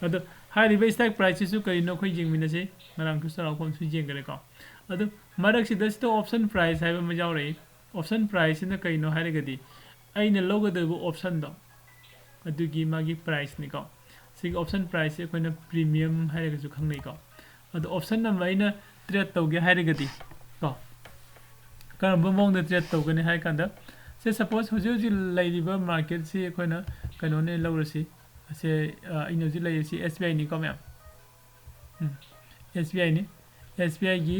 ꯑꯗꯣ ꯍꯥꯏꯔꯤꯕ strike price ꯁꯤꯁꯨ ꯀꯔꯤꯅꯣ ꯑꯩꯈꯣꯏ ꯌꯦꯡꯃꯤꯟꯅꯁꯤ꯫ ꯉꯔꯥꯡꯁꯨ ꯆꯥꯎꯔꯥꯛꯄ ꯑꯃꯁꯨ ꯌꯦꯡꯈ꯭ꯔꯦꯀꯣ꯫ ꯑꯗꯣ ꯃꯔꯛꯁꯤꯗ ꯁꯤꯗ option price ꯍꯥꯏꯕ ꯑꯃ ꯌꯥꯎꯔꯛꯏ꯫ Option price ꯁꯤꯅ ꯀꯩꯅꯣ ꯍꯥꯏꯔꯒꯗꯤ ꯑꯩꯅ ꯂꯧꯒꯗꯧꯔꯤꯕ option ꯗꯣ ꯑꯗꯨꯒꯤ ꯃꯥꯒꯤ price ꯅꯤꯀꯣ꯫ ꯁꯤꯒꯤ option price ꯁꯦ ꯑꯩꯈꯣꯏꯅ premium ꯍꯥꯏꯔꯒꯁꯨ ꯈꯪꯅꯩꯀꯣ꯫ ꯑꯗꯣ option ꯑꯃ ꯑꯩꯅ trade ꯇꯧꯒꯦ ꯍꯥꯏꯔꯒꯗꯤ ꯀꯣ, ꯀꯔꯝꯕ ꯃꯑꯣꯡꯗ trade ꯇꯧꯒꯅꯤ ꯍꯥꯏ ꯀꯥꯟꯗ, ꯁꯦ suppose ꯍꯧꯖꯤꯛ ꯍꯧꯖꯤꯛ ꯂꯩꯔꯤꯕ market ꯁꯤ ꯑꯩꯈꯣꯏꯅ ꯀꯩꯅꯣꯅꯦ ꯂꯧꯔꯁꯤ꯫ ꯁꯦ ꯑꯩꯅ ꯍꯧꯖꯤꯛ ꯂꯩꯔꯤꯁꯤ S B I ꯅꯤꯀꯣ ꯃꯌꯥꯝ꯫ ꯎꯝ, S B I ꯅꯤ꯫ S B I ꯒꯤ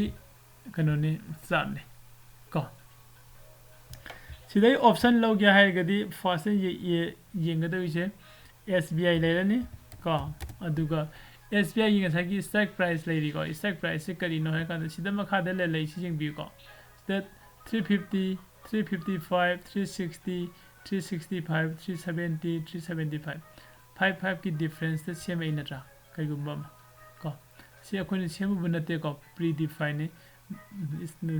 ꯀꯩꯅꯣꯅꯤ, chart ꯅꯤ ꯀꯣ꯫ ꯁꯤꯗꯩ option ꯂꯧꯒꯦ ꯍꯥꯏꯔꯒꯗꯤ first ꯌꯦꯡꯒꯗꯧꯔꯤꯁꯦ S B I ꯂꯩꯔꯅꯤ ꯀꯣ꯫ ꯑꯗꯨꯒ S B I ꯒꯤ ꯉꯁꯥꯏꯒꯤ strike price ꯂꯩꯔꯤꯀꯣ꯫ Strike price ꯁꯦ ꯀꯔꯤꯅꯣ ꯍꯥꯏ ꯀꯥꯟꯗ ꯁꯤꯗ ꯃꯈꯥꯗ ꯂꯩ-, ꯂꯩꯁꯤ ꯌꯦꯡꯕꯤꯌꯨꯀꯣ꯫ ꯁꯤꯗ three fifty, three fifty five, three sixty, three sixty five, three seventy, three seventy five, five five ꯀꯤ difference ꯇ ꯁꯦꯝꯃꯛꯏ ꯅꯠꯇ꯭ꯔꯥ? ꯀꯩꯒꯨꯝꯕ ꯑꯃ ꯀꯣ, ꯁꯤ ꯑꯩꯈꯣꯏꯅ ꯁꯦꯝꯃꯨꯕ ꯅꯠꯇꯦꯀꯣ, pre define ꯅꯤ꯫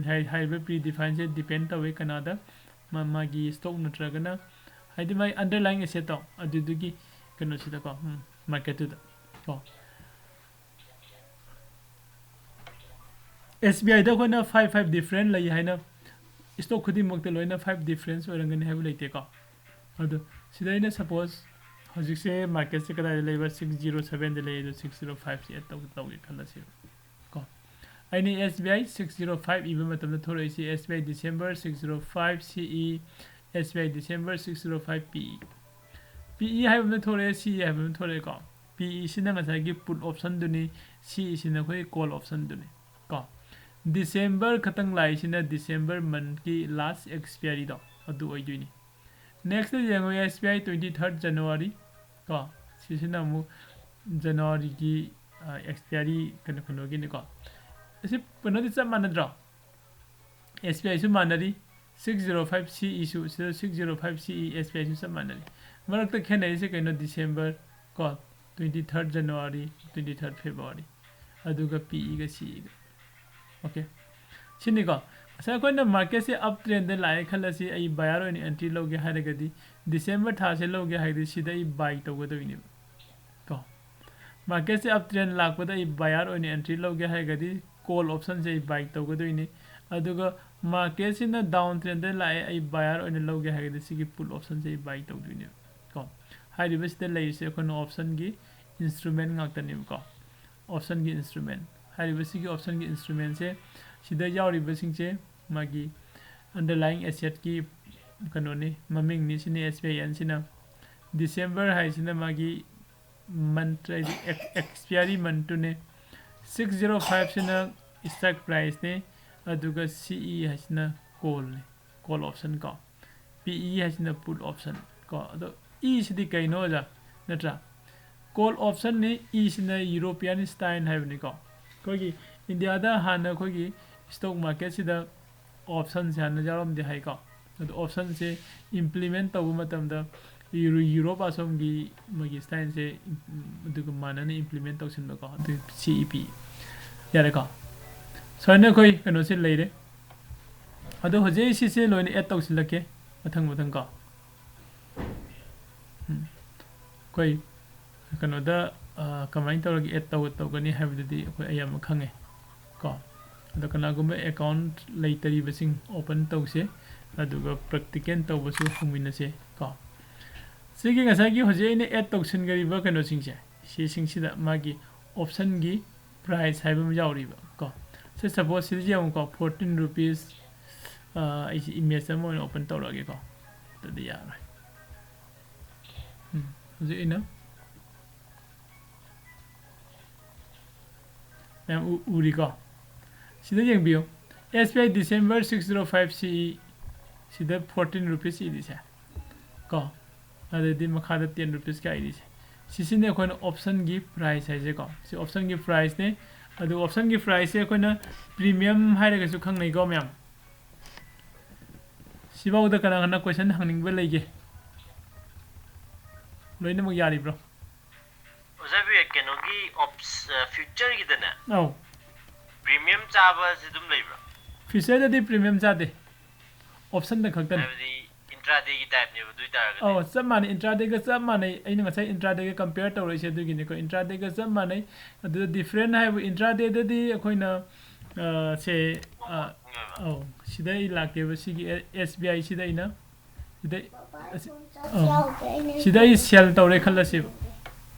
ꯍꯥꯏ-, ꯍꯥꯏꯔꯤꯕ pre define ꯁꯦ depend ꯇꯧꯋꯦ ꯀꯅꯥꯗ, ꯃꯥ-, ꯃꯥꯒꯤ stock ꯅꯠꯇ꯭ꯔꯒꯅ ꯍꯥꯏꯗꯤ ꯃꯥꯒꯤ underlying asset ꯇꯣ ꯑꯗꯨꯗꯨꯒꯤ ꯀꯩꯅꯣꯁꯤꯗꯀꯣ, ꯎꯝ, market ꯇꯨꯗ ꯀꯣ꯫ S B I ꯗ ꯑꯩꯈꯣꯏꯅ five five different ꯂꯩ ꯍꯥꯏꯅ stock ꯈꯨꯗꯤꯡꯃꯛꯇ ꯂꯣꯏꯅ five difference ꯑꯣꯏꯔꯝꯒꯅꯤ ꯍꯥꯏꯕ ꯂꯩꯇꯦꯀꯣ꯫ ꯑꯗꯣ ꯁꯤꯗ ꯑꯩꯅ suppose ꯍꯧꯖꯤꯛꯁꯦ market ꯁꯦ ꯀꯗꯥꯏꯗ ꯂꯩꯕ? Six zero seven ꯗ ꯂꯩ, ꯑꯗꯣ six zero five ꯁꯤ add ꯇꯧ-, ꯇꯧꯒꯦ ꯈꯜꯂꯁꯦꯕ ꯀꯣ꯫ ꯑꯩꯅ S B I six zero five ꯏꯕ ꯃꯇꯝꯗ ꯊꯣꯔꯛꯏꯁꯤ S B I December six zero five C E, S B I December six zero five P E꯫ P E ꯍꯥꯏꯕ ꯑꯃ ꯊꯣꯔꯛꯑꯦ, C E ꯍꯥꯏꯕ ꯑꯃ ꯊꯣꯔꯛꯑꯦꯀꯣ꯫ ꯄꯤ ꯏꯁꯤꯅ ꯉꯁꯥꯏꯒꯤ put option ꯗꯨꯅꯤ, ꯁꯤ ꯏꯁꯤꯅ ꯑꯩꯈꯣꯏ call option ꯗꯨꯅꯤ ꯀꯣ꯫ December ꯈꯛꯇꯪ ꯂꯥꯛꯏꯁꯤꯅ December month ꯀꯤ last expiry ꯗꯣ ꯑꯗꯨ ꯑꯣꯏꯗꯣꯏꯅꯤ꯫ Next ꯌꯦꯡꯉꯣ, S B I twenty third January ꯀꯣ, ꯁꯤꯁꯤꯅ ꯑꯃꯨꯛ January ꯒꯤ, ꯑ, expiry ꯀꯩꯅꯣ, ꯀꯩꯅꯣꯒꯤꯅꯤꯀꯣ꯫ ꯑꯁꯤ ꯀꯩꯅꯣꯗꯤ ꯆꯞ ꯃꯥꯟꯅꯗ꯭ꯔꯣ? S B I ꯁꯨ ꯃꯥꯟꯅꯔꯤ, six zero five C E ꯁꯨ, ꯁꯤꯗ six zero five C E, S B I ꯁꯨ ꯆꯞ ꯃꯥꯟꯅꯔꯤ꯫ ꯃꯔꯛꯇ ꯈꯦꯠꯅꯔꯤꯁꯦ ꯀꯩꯅꯣ? December ꯀꯣ, twenty third January, twenty third February, ꯑꯗꯨꯒ P E ꯒ C E ꯒ꯫ Okay, ꯁꯤꯅꯤꯀꯣ꯫ ꯉꯁꯥꯏ ꯑꯩꯈꯣꯏꯅ market ꯁꯦ up trend ꯗ ꯂꯥꯛꯑꯦ ꯈꯜꯂꯁꯤ, ꯑꯩ buyer ꯑꯣꯏꯅ entry ꯂꯧꯒꯦ ꯍꯥꯏꯔꯒꯗꯤ, December ꯊꯥꯁꯦ ꯂꯧꯒꯦ ꯍꯥꯏꯔꯒꯗꯤ ꯁꯤꯗ ꯑꯩ buy ꯇꯧꯒꯗꯣꯏꯅꯦꯕ ꯀꯣ꯫ Market ꯁꯦ up trend ꯂꯥꯛꯄꯗ ꯑꯩ buyer ꯑꯣꯏꯅ entry ꯂꯧꯒꯦ ꯍꯥꯏꯔꯒꯗꯤ call option ꯁꯦ ꯑꯩ buy ꯇꯧꯒꯗꯣꯏꯅꯤ꯫ ꯑꯗꯨꯒ market ꯁꯤꯅ down trend ꯗ ꯂꯥꯛꯑꯦ, ꯑꯩ buyer ꯑꯣꯏꯅ ꯂꯧꯒꯦ ꯍꯥꯏꯔꯒꯗꯤ ꯁꯤꯒꯤ put option ꯁꯦ ꯑꯩ buy ꯇꯧꯗꯣꯏꯅꯦꯕ ꯀꯣ꯫ ꯍꯥꯏꯔꯤꯕꯁꯤꯗ ꯂꯩꯔꯤꯁꯦ ꯑꯩꯈꯣꯏꯅ option ꯒꯤ instrument ꯉꯥꯛꯇꯅꯦꯕꯀꯣ꯫ Option ꯒꯤ instrument꯫ ꯍꯥꯏꯔꯤꯕꯁꯤꯒꯤ option ꯒꯤ instrument ꯁꯦ, ꯁꯤꯗ ꯌꯥꯎꯔꯤꯕꯁꯤꯡꯁꯦ ꯃꯥꯒꯤ underlying asset ꯀꯤ ꯀꯩꯅꯣꯅꯤ, ꯃꯃꯤꯡꯅꯤ꯫ ꯁꯤꯅꯤ S B I N ꯁꯤꯅ꯫ December ꯍꯥꯏꯁꯤꯅ ꯃꯥꯒꯤ month, ꯍꯥꯏꯗꯤ ex-, expiry month ꯇꯨꯅꯦ꯫ Six zero five ꯁꯤꯅ strike price ꯅꯦ, ꯑꯗꯨꯒ C E ꯍꯥꯏꯁꯤꯅ call ꯅꯦ, call option ꯀꯣ꯫ P E ꯍꯥꯏꯁꯤꯅ put option ꯀꯣ꯫ ꯑꯗꯣ E ꯁꯤꯗꯤ ꯀꯩꯅꯣ, ꯑꯣꯖꯥ? ꯅꯠꯇ꯭ꯔꯥ? Call option ꯅꯤ꯫ E ꯁꯤꯅ European style ꯍꯥꯏꯕꯅꯤꯀꯣ꯫ ꯑꯩꯈꯣꯏꯒꯤ ꯏꯟꯗꯤꯌꯥꯗ ꯍꯥꯟꯅ ꯑꯩꯈꯣꯏꯒꯤ stock market ꯁꯤꯗ option ꯁꯦ ꯍꯥꯟꯅ ꯌꯥꯎꯔꯝꯗꯦ ꯍꯥꯏꯀꯣ꯫ ꯑꯗꯣ option ꯁꯦ implement ꯇꯧꯕ ꯃꯇꯝꯗ ꯌꯨꯔꯣ-, ꯌꯨꯔꯣꯞ ꯑꯁꯣꯝꯒꯤ ꯃꯣꯏꯒꯤ style ꯁꯦ, ꯎꯝ, ꯑꯗꯨꯒ ꯃꯥꯟꯅꯅ implement ꯇꯧꯁꯤꯟꯕꯀꯣ꯫ ꯑꯗꯨ C E P꯫ ꯌꯥꯔꯦꯀꯣ? ꯁꯨꯃꯥꯏꯅ ꯑꯩꯈꯣꯏ ꯀꯩꯅꯣꯁꯦ ꯂꯩꯔꯦ꯫ ꯑꯗꯣ ꯍꯧꯖꯤꯛ ꯑꯩ ꯁꯤꯁꯦ ꯂꯣꯏꯅ add ꯇꯧꯁꯤꯜꯂꯛꯀꯦ ꯃꯊꯪ ꯃꯊꯪ ꯀꯣ꯫ ꯎꯝ꯫ ꯑꯩꯈꯣꯏ ꯀꯩꯅꯣꯗ, ꯑ, ꯀꯃꯥꯏꯅ ꯇꯧꯔꯒ add ꯇꯧ-, ꯇꯧꯒꯅꯤ ꯍꯥꯏꯕꯗꯨꯗꯤ ꯑꯩꯈꯣꯏ ꯑꯌꯥꯝꯕ ꯈꯪꯉꯦ ꯀꯣ꯫ ꯑꯗꯣ ꯀꯅꯥꯒꯨꯝꯕ account ꯂꯩꯇꯔꯤꯕꯁꯤꯡ open ꯇꯧꯁꯦ, ꯑꯗꯨꯒ practical ꯇꯧꯕꯁꯨ ꯍꯧꯃꯤꯟꯅꯁꯦ ꯀꯣ꯫ ꯁꯤꯒꯤ ꯉꯁꯥꯏꯒꯤ ꯍꯧꯖꯤꯛ ꯑꯩꯅ add ꯇꯧꯁꯤꯟꯈ꯭ꯔꯤꯕ ꯀꯩꯅꯣꯁꯤꯡꯁꯦ, ꯁꯤꯁꯤꯡꯁꯤꯗ ꯃꯥꯒꯤ option ꯒꯤ price ꯍꯥꯏꯕ ꯑꯃ ꯌꯥꯎꯔꯤꯕ ꯀꯣ꯫ ꯁꯤ suppose ꯁꯤꯗ ꯌꯦꯡꯉꯨꯀꯣ, fourteen rupees, ꯑ, ꯑꯩꯁꯤ image ꯑꯃ ꯑꯣꯏꯅ open ꯇꯧꯔꯛꯑꯒꯦꯀꯣ꯫ ꯑꯗꯨꯗꯤ ꯌꯥꯔꯣꯏ꯫ ꯎꯝ, ꯍꯧꯖꯤꯛ ꯑꯩꯅ ꯃꯌꯥꯝ ꯎ- ꯎꯔꯤꯀꯣ? ꯁꯤꯗ ꯌꯦꯡꯕꯤꯌꯨ, S B I December six zero five C E, ꯁꯤꯗ fourteen rupees ꯏꯔꯤꯁꯦ ꯀꯣ, ꯑꯗꯩꯗꯤ ꯃꯈꯥꯗ ten rupees ꯀ ꯏꯔꯤꯁꯦ, ꯁꯤꯁꯤꯅꯦ ꯑꯩꯈꯣꯏꯅ option ꯒꯤ price ꯍꯥꯏꯁꯦꯀꯣ꯫ ꯁꯤ option ꯒꯤ price ꯅꯦ꯫ ꯑꯗꯨ option ꯒꯤ price ꯁꯦ ꯑꯩꯈꯣꯏꯅ premium ꯍꯥꯏꯔꯒꯁꯨ ꯈꯪꯅꯩꯀꯣ ꯃꯌꯥꯝ꯫ ꯁꯤꯐꯥꯎꯗ ꯀꯅꯥ ꯀꯅꯥ question ꯍꯪꯅꯤꯡꯕ ꯂꯩꯒꯦ? ꯂꯣꯏꯅꯃꯛ ꯌꯥꯔꯤꯕ꯭ꯔꯣ? ꯑꯣꯖꯥ ꯕꯤꯔꯦꯛ, ꯀꯩꯅꯣꯒꯤ ꯑꯣꯞꯁ ꯐ꯭ꯌꯨꯆꯔꯒꯤꯗꯅꯦ ꯑꯧ, ꯄ꯭ꯔꯤꯃꯤꯌꯝ ꯆꯥꯕꯁꯦ ꯑꯗꯨꯝ ꯂꯩꯕ꯭ꯔꯥ? ꯐ꯭ꯌꯨꯆꯔꯗꯗꯤ premium ꯆꯥꯗꯦ, option ꯗ ꯈꯛꯇꯅꯤ꯫ ꯍꯥꯏꯕꯗꯤ ꯏꯟꯇ꯭ꯔꯥꯗꯦꯒꯤ ꯇꯥꯏꯞꯅꯦꯕ ꯑꯗꯨ ꯑꯣꯏꯇꯥꯔꯒꯗꯤ꯫ ꯑꯧ, ꯆꯞ ꯃꯥꯟꯅꯩ, intraday ꯒ ꯆꯞ ꯃꯥꯟꯅꯩ꯫ ꯑꯩꯅ ꯉꯁꯥꯏ intraday ꯒ compare ꯇꯧꯔꯛꯏꯁꯦ ꯑꯗꯨꯒꯤꯅꯤꯀꯣ, intraday ꯒ ꯆꯞ ꯃꯥꯟꯅꯩ꯫ ꯑꯗꯨꯗ different ꯍꯥꯏꯕꯨ intraday ꯗꯗꯤ ꯑꯩꯈꯣꯏꯅ ꯑ, ꯁꯦ ꯑ, ꯑꯧ, ꯁꯤꯗ ꯑꯩ ꯂꯥꯛꯀꯦꯕ, ꯁꯤꯒꯤ S B I ꯁꯤꯗ ꯑꯩꯅ ꯁꯤꯗ ꯑꯁꯤ- ꯑꯧ, ꯁꯤꯗ ꯑꯩ sell ꯇꯧꯔꯦ ꯈꯜꯂꯁꯦꯕ꯫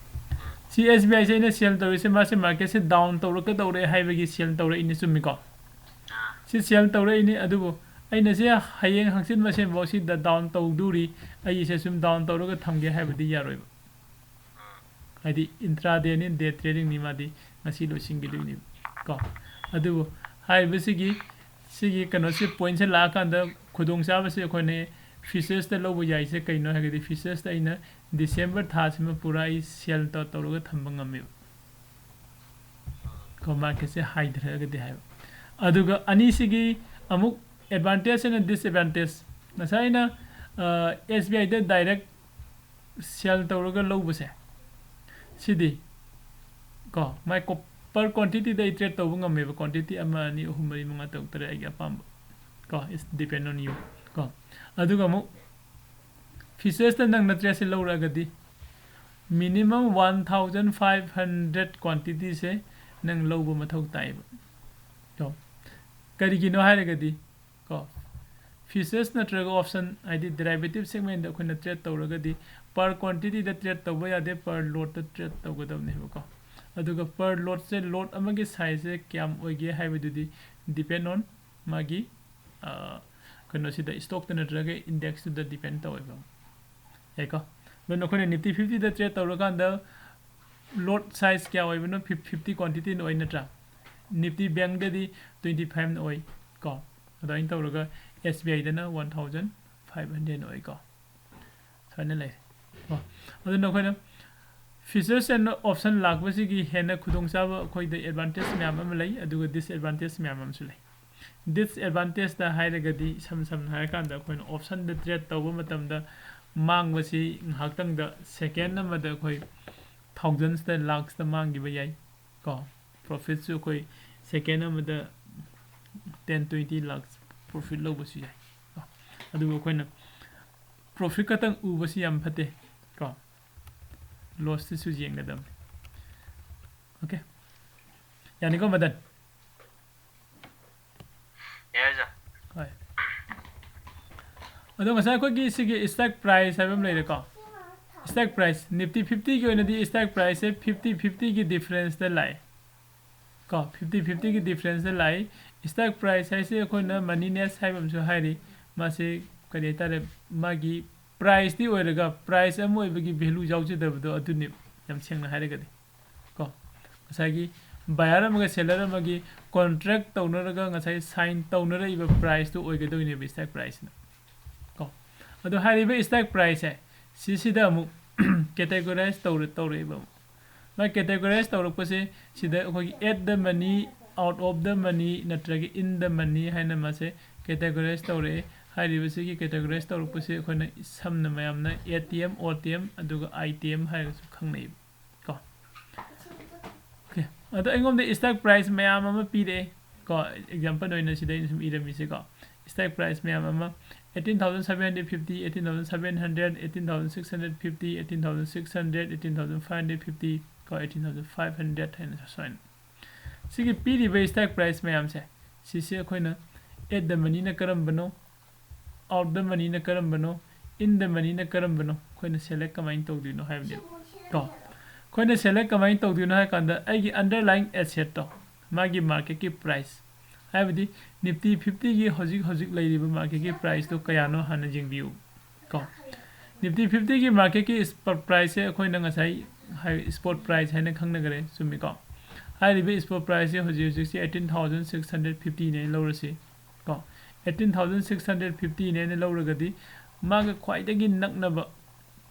ꯁꯤ S B I ꯁꯦ ꯑꯩꯅ sell ꯇꯧꯔꯤꯁꯦ, ꯃꯥꯁꯦ market ꯁꯦ down ꯇꯧꯔꯛꯀꯗꯧꯔꯦ ꯍꯥꯏꯕꯒꯤ sell ꯇꯧꯔꯛꯏꯅꯤ, ꯆꯨꯝꯃꯤꯀꯣ? ꯁꯤ sell ꯇꯧꯔꯛꯏꯅꯤ, ꯑꯗꯨꯕꯨ ꯑꯩꯅ ꯁꯤ ꯍꯌꯦꯡ ꯍꯪꯆꯤꯠ ꯃꯁꯦꯟꯐꯥꯎ ꯁꯤꯗ down ꯇꯧꯗꯣꯔꯤ, ꯑꯩꯁꯦ ꯁꯨꯝ down ꯇꯧꯔꯒ ꯊꯝꯒꯦ ꯍꯥꯏꯕꯗꯤ ꯌꯥꯔꯣꯏꯕ꯫ ꯍꯥꯏꯗꯤ intraday ꯅꯤ, day trading ꯅꯤ, ꯃꯥꯗꯤ ꯉꯁꯤ ꯂꯣꯏꯁꯤꯟꯈꯤꯗꯣꯏꯅꯦꯕ ꯀꯣ꯫ ꯑꯗꯨꯕꯨ ꯍꯥꯏꯔꯤꯕꯁꯤꯒꯤ ꯁꯤꯒꯤ ꯀꯩꯅꯣꯁꯤ, point ꯁꯦ ꯂꯥꯛꯑꯀꯥꯟꯗ ꯈꯨꯗꯣꯡꯆꯥꯕꯁꯦ ꯑꯩꯈꯣꯏꯅ futures ꯇ ꯂꯧꯕ ꯌꯥꯏꯁꯦ ꯀꯩꯅꯣ ꯍꯥꯏꯔꯒꯗꯤ, futures ꯇ ꯑꯩꯅ December ꯊꯥꯁꯤꯃ ꯄꯨꯔꯥ ꯑꯩ sell ꯇꯧ- ꯇꯧꯔꯒ ꯊꯝꯕ ꯉꯝꯃꯦꯕ ꯀꯣ, market ꯁꯦ ꯍꯥꯏꯊꯔꯒꯗꯤ ꯍꯥꯏꯕ꯫ ꯑꯗꯨꯒ ꯑꯅꯤꯁꯤꯒꯤ ꯑꯃꯨꯛ advantage ꯑꯃꯅ disadvantage꯫ ꯉꯁꯥꯏ ꯑꯩꯅ S B I the direct sell ꯇꯧꯔꯒ ꯂꯧꯕꯁꯦ, ꯁꯤꯗꯤ ꯀꯣ, ꯃꯥꯏ ꯀꯣ- per quantity ꯗ ꯑꯩ trade ꯇꯧꯕ ꯉꯝꯃꯦꯕ, quantity ꯑꯃ, ꯑꯅꯤ, ꯑꯍꯨꯝ, ꯃꯔꯤ, ꯃꯉꯥ, ꯇꯔꯨꯛ, ꯇꯔꯦꯠ, ꯑꯩꯒꯤ ꯑꯄꯥꯝꯕ ꯀꯣ, it's depend on you ꯀꯣ꯫ ꯑꯗꯨꯒ ꯑꯃꯨꯛ futures ꯇ ꯅꯪꯅ trade ꯁꯦ ꯂꯧꯔꯛꯑꯒꯗꯤ minimum one thousand five hundred quantity ꯁꯦ ꯅꯪ ꯂꯧꯕ ꯃꯊꯧ ꯇꯥꯏꯌꯦꯕ ꯀꯣ꯫ ꯀꯔꯤꯒꯤꯅꯣ ꯍꯥꯏꯔꯒꯗꯤ ꯀꯣ, futures ꯅꯠꯇ꯭ꯔꯒ option, ꯍꯥꯏꯗꯤ derivative segment ꯗ ꯑꯩꯈꯣꯏꯅ trade ꯇꯧꯔꯒꯗꯤ per quantity ꯗ trade ꯇꯧꯕ ꯌꯥꯗꯦ, per lot ꯇ trade ꯇꯧꯒꯗꯕꯅꯦꯕꯀꯣ꯫ ꯑꯗꯨꯒ per lot ꯁꯦ, lot ꯑꯃꯒꯤ size ꯁꯦ ꯀꯌꯥꯝ ꯑꯣꯏꯒꯦ ꯍꯥꯏꯕꯗꯨꯗꯤ depend on ꯃꯥꯒꯤ ꯑ, ꯀꯩꯅꯣꯁꯤꯗ, stock ꯇ ꯅꯠꯇ꯭ꯔꯒ index ꯇꯨꯗ depend ꯇꯧꯋꯦꯕ꯫ ꯌꯥꯏꯀꯣ? ꯑꯗꯨꯅ ꯑꯩꯈꯣꯏꯅ Nifty fifty ꯗ trade ꯇꯧꯔꯀꯥꯟꯗ lot size ꯀꯌꯥ ꯑꯣꯏꯕꯅꯣ? Fif- fifty quantity ꯅ ꯑꯣꯏ ꯅꯠꯇ꯭ꯔꯥ? Nifty Bankꯗꯗꯤ twenty fiveꯅ ꯑꯣꯏ ꯀꯣ꯫ ꯑꯗꯨꯃꯥꯏꯅ ꯇꯧꯔꯒ S B Iꯗꯅ one thousand five hundred ꯑꯣꯏ ꯀꯣ꯫ ꯁꯨꯃꯥꯏꯅ ꯂꯩꯔꯦ ꯀꯣ꯫ ꯑꯗꯨꯅ ꯑꯩꯈꯣꯏꯅ features and option ꯂꯥꯛꯄꯁꯤꯒꯤ ꯍꯦꯟꯅ ꯈꯨꯗꯣꯡꯆꯥꯕ ꯑꯩꯈꯣꯏꯗ advantage ꯃꯌꯥꯝ ꯑꯃ ꯂꯩ, ꯑꯗꯨꯒ disadvantage ꯃꯌꯥꯝ ꯑꯃꯁꯨ ꯂꯩ꯫ Disadvantageꯇ ꯍꯥꯏꯔꯒꯗꯤ ꯏꯁꯝ ꯁꯝꯅ ꯍꯥꯏꯔꯀꯥꯟꯗ ꯑꯩꯈꯣꯏꯅ optionꯗ trade ꯇꯧꯕ ꯃꯇꯝꯗ ꯃꯥꯡꯕꯁꯤ ꯉꯥꯏꯍꯥꯛꯇꯪꯗ second ꯑꯃꯗ ꯑꯩꯈꯣꯏ thousandsꯇ, lakhsꯇ ꯃꯥꯡꯈꯤꯕ ꯌꯥꯏ ꯀꯣ꯫ Profitꯁꯨ ꯑꯩꯈꯣꯏ second ꯑꯃꯗ ten, twenty lakhs profit ꯂꯧꯕꯁꯨ ꯌꯥꯏ ꯀꯣ꯫ ꯑꯗꯨꯕꯨ ꯑꯩꯈꯣꯏꯅ profit ꯈꯛꯇꯪ ꯎꯕꯁꯤ ꯌꯥꯝ ꯐꯠꯇꯦ ꯀꯣ꯫ Lossꯇꯁꯨ ꯌꯦꯡꯒꯗꯕꯅꯤ꯫ Okay, ꯌꯥꯅꯤꯀꯣ ꯃꯗꯟ? ꯌꯥꯏ, ꯁꯥꯔ꯫ ꯍꯣꯏ꯫ ꯑꯗꯣ ꯉꯁꯥꯏ ꯑꯩꯈꯣꯏꯒꯤ ꯁꯤꯒꯤ stock price ꯍꯥꯏꯕ ꯑꯃ ꯂꯩꯔꯦꯀꯣ꯫ Stock price, Nifty fiftyꯒꯤ ꯑꯣꯏꯅꯗꯤ stock priceꯁꯦ fifty fiftyꯒꯤ differenceꯇ ꯂꯥꯛꯑꯦ ꯀꯣ꯫ Fifty fiftyꯒꯤ differenceꯇ ꯂꯥꯛꯏ꯫ Stock price ꯍꯥꯏꯁꯦ ꯑꯩꯈꯣꯏꯅ moneyness ꯍꯥꯏꯕ ꯑꯃꯁꯨ ꯍꯥꯏꯔꯤ꯫ ꯃꯥꯁꯦ ꯀꯔꯤ ꯍꯥꯏꯇꯥꯔꯦ, ꯃꯥꯒꯤ priceꯇꯤ ꯑꯣꯏꯔꯒ price ꯑꯃ ꯑꯣꯏꯕꯒꯤ value ꯌꯥꯎꯖꯗꯕꯗꯣ ꯑꯗꯨꯅꯤ, ꯌꯥꯝ ꯁꯦꯡꯅ ꯍꯥꯏꯔꯒꯗꯤ ꯀꯣ꯫ ꯉꯁꯥꯏꯒꯤ buyer ꯑꯃꯒ seller ꯑꯃꯒꯤ contract ꯇꯧꯅꯔꯒ ꯉꯁꯥꯏ sign ꯇꯧꯅꯔꯛꯏꯕ priceꯇꯨ ꯑꯣꯏꯒꯗꯣꯏꯅꯦꯕ stock priceꯅ ꯀꯣ꯫ ꯑꯗꯣ ꯍꯥꯏꯔꯤꯕ stock priceꯁꯦ ꯁꯤꯁꯤꯗ ꯑꯃꯨꯛ categorize ꯇꯧꯔ-, ꯇꯧꯔꯛꯏꯕ ꯑꯃꯨꯛ꯫ ꯃꯥ categorize ꯇꯧꯔꯛꯄꯁꯦ ꯁꯤꯗ ꯑꯩꯈꯣꯏꯒꯤ at the money, out of the money ꯅꯠꯇ꯭ꯔꯒ in the money ꯍꯥꯏꯅ ꯃꯥꯁꯦ categorize ꯇꯧꯔꯛꯑꯦ꯫ ꯍꯥꯏꯔꯤꯕꯁꯤꯒꯤ categorize ꯇꯧꯔꯛꯄꯁꯦ ꯑꯩꯈꯣꯏꯅ ꯁꯝꯅ ꯃꯌꯥꯝꯅ A T M, O T M ꯑꯗꯨꯒ I T M ꯍꯥꯏꯔꯒꯁꯨ ꯈꯪꯅꯩꯕ ꯀꯣ꯫ Okay, ꯑꯗꯣ ꯑꯩꯉꯣꯟꯗ stock price ꯃꯌꯥꯝ ꯑꯃ ꯄꯤꯔꯛꯑꯦ ꯀꯣ꯫ Example ꯑꯣꯏꯅ ꯁꯤꯗ ꯑꯩꯅ ꯁꯨꯝ ꯏꯔꯝꯃꯤꯁꯦ ꯀꯣ꯫ Stock price ꯃꯌꯥꯝ ꯑꯃ eighteen thousand seven hundred fifty, eighteen thousand seven hundred, eighteen thousand six hundred fifty, eighteen thousand six hundred, eighteen thousand five hundred fifty ꯀꯣ, eighteen thousand five hundred ꯍꯥꯏꯅ ꯁꯨꯃꯥꯏꯅ꯫ ꯁꯤꯒꯤ ꯄꯤꯔꯤꯕ stock price ꯃꯌꯥꯝꯁꯦ ꯁꯤꯁꯦ ꯑꯩꯈꯣꯏꯅ at the moneyꯅ ꯀꯔꯝꯕꯅꯣ, out the moneyꯅ ꯀꯔꯝꯕꯅꯣ, in the moneyꯅ ꯀꯔꯝꯕꯅꯣ ꯑꯩꯈꯣꯏꯅ select ꯀꯃꯥꯏꯅ ꯇꯧꯗꯣꯏꯅꯣ ꯍꯥꯏꯕꯅꯦꯕ ꯀꯣ꯫ ꯑꯩꯈꯣꯏꯅ select ꯀꯃꯥꯏꯅ ꯇꯧꯗꯣꯏꯅꯣ ꯍꯥꯏ ꯀꯥꯟꯗ ꯑꯩꯒꯤ underlying assetꯇꯣ, ꯃꯥꯒꯤ marketꯀꯤ price, ꯍꯥꯏꯕꯗꯤ Nifty fiftyꯒꯤ ꯍꯧꯖꯤꯛ ꯍꯧꯖꯤꯛ ꯂꯩꯔꯤꯕ marketꯀꯤ priceꯇꯣ ꯀꯌꯥꯅꯣ ꯍꯥꯟꯅ ꯌꯦꯡꯕꯤꯌꯨ ꯀꯣ꯫ Nifty fiftyꯒꯤ marketꯀꯤ spot priceꯁꯦ ꯑꯩꯈꯣꯏꯅ ꯉꯁꯥꯏ ꯍꯥꯏ-, spot price ꯍꯥꯏꯅ ꯈꯪꯅꯈ꯭ꯔꯦ, ꯆꯨꯝꯃꯤꯀꯣ꯫ ꯍꯥꯏꯔꯤꯕ spot price ꯁꯦ ꯍꯧꯖꯤꯛ ꯍꯧꯖꯤꯛꯁꯦ eighteen thousand six hundred fifty ꯅꯦ ꯂꯧꯔꯁꯤ ꯀꯣ꯫ Eighteen thousand six hundred fifty ꯅꯦꯅ ꯂꯧꯔꯒꯗꯤ ꯃꯥꯒ ꯈ꯭ꯋꯥꯏꯗꯒꯤ ꯅꯛꯅꯕ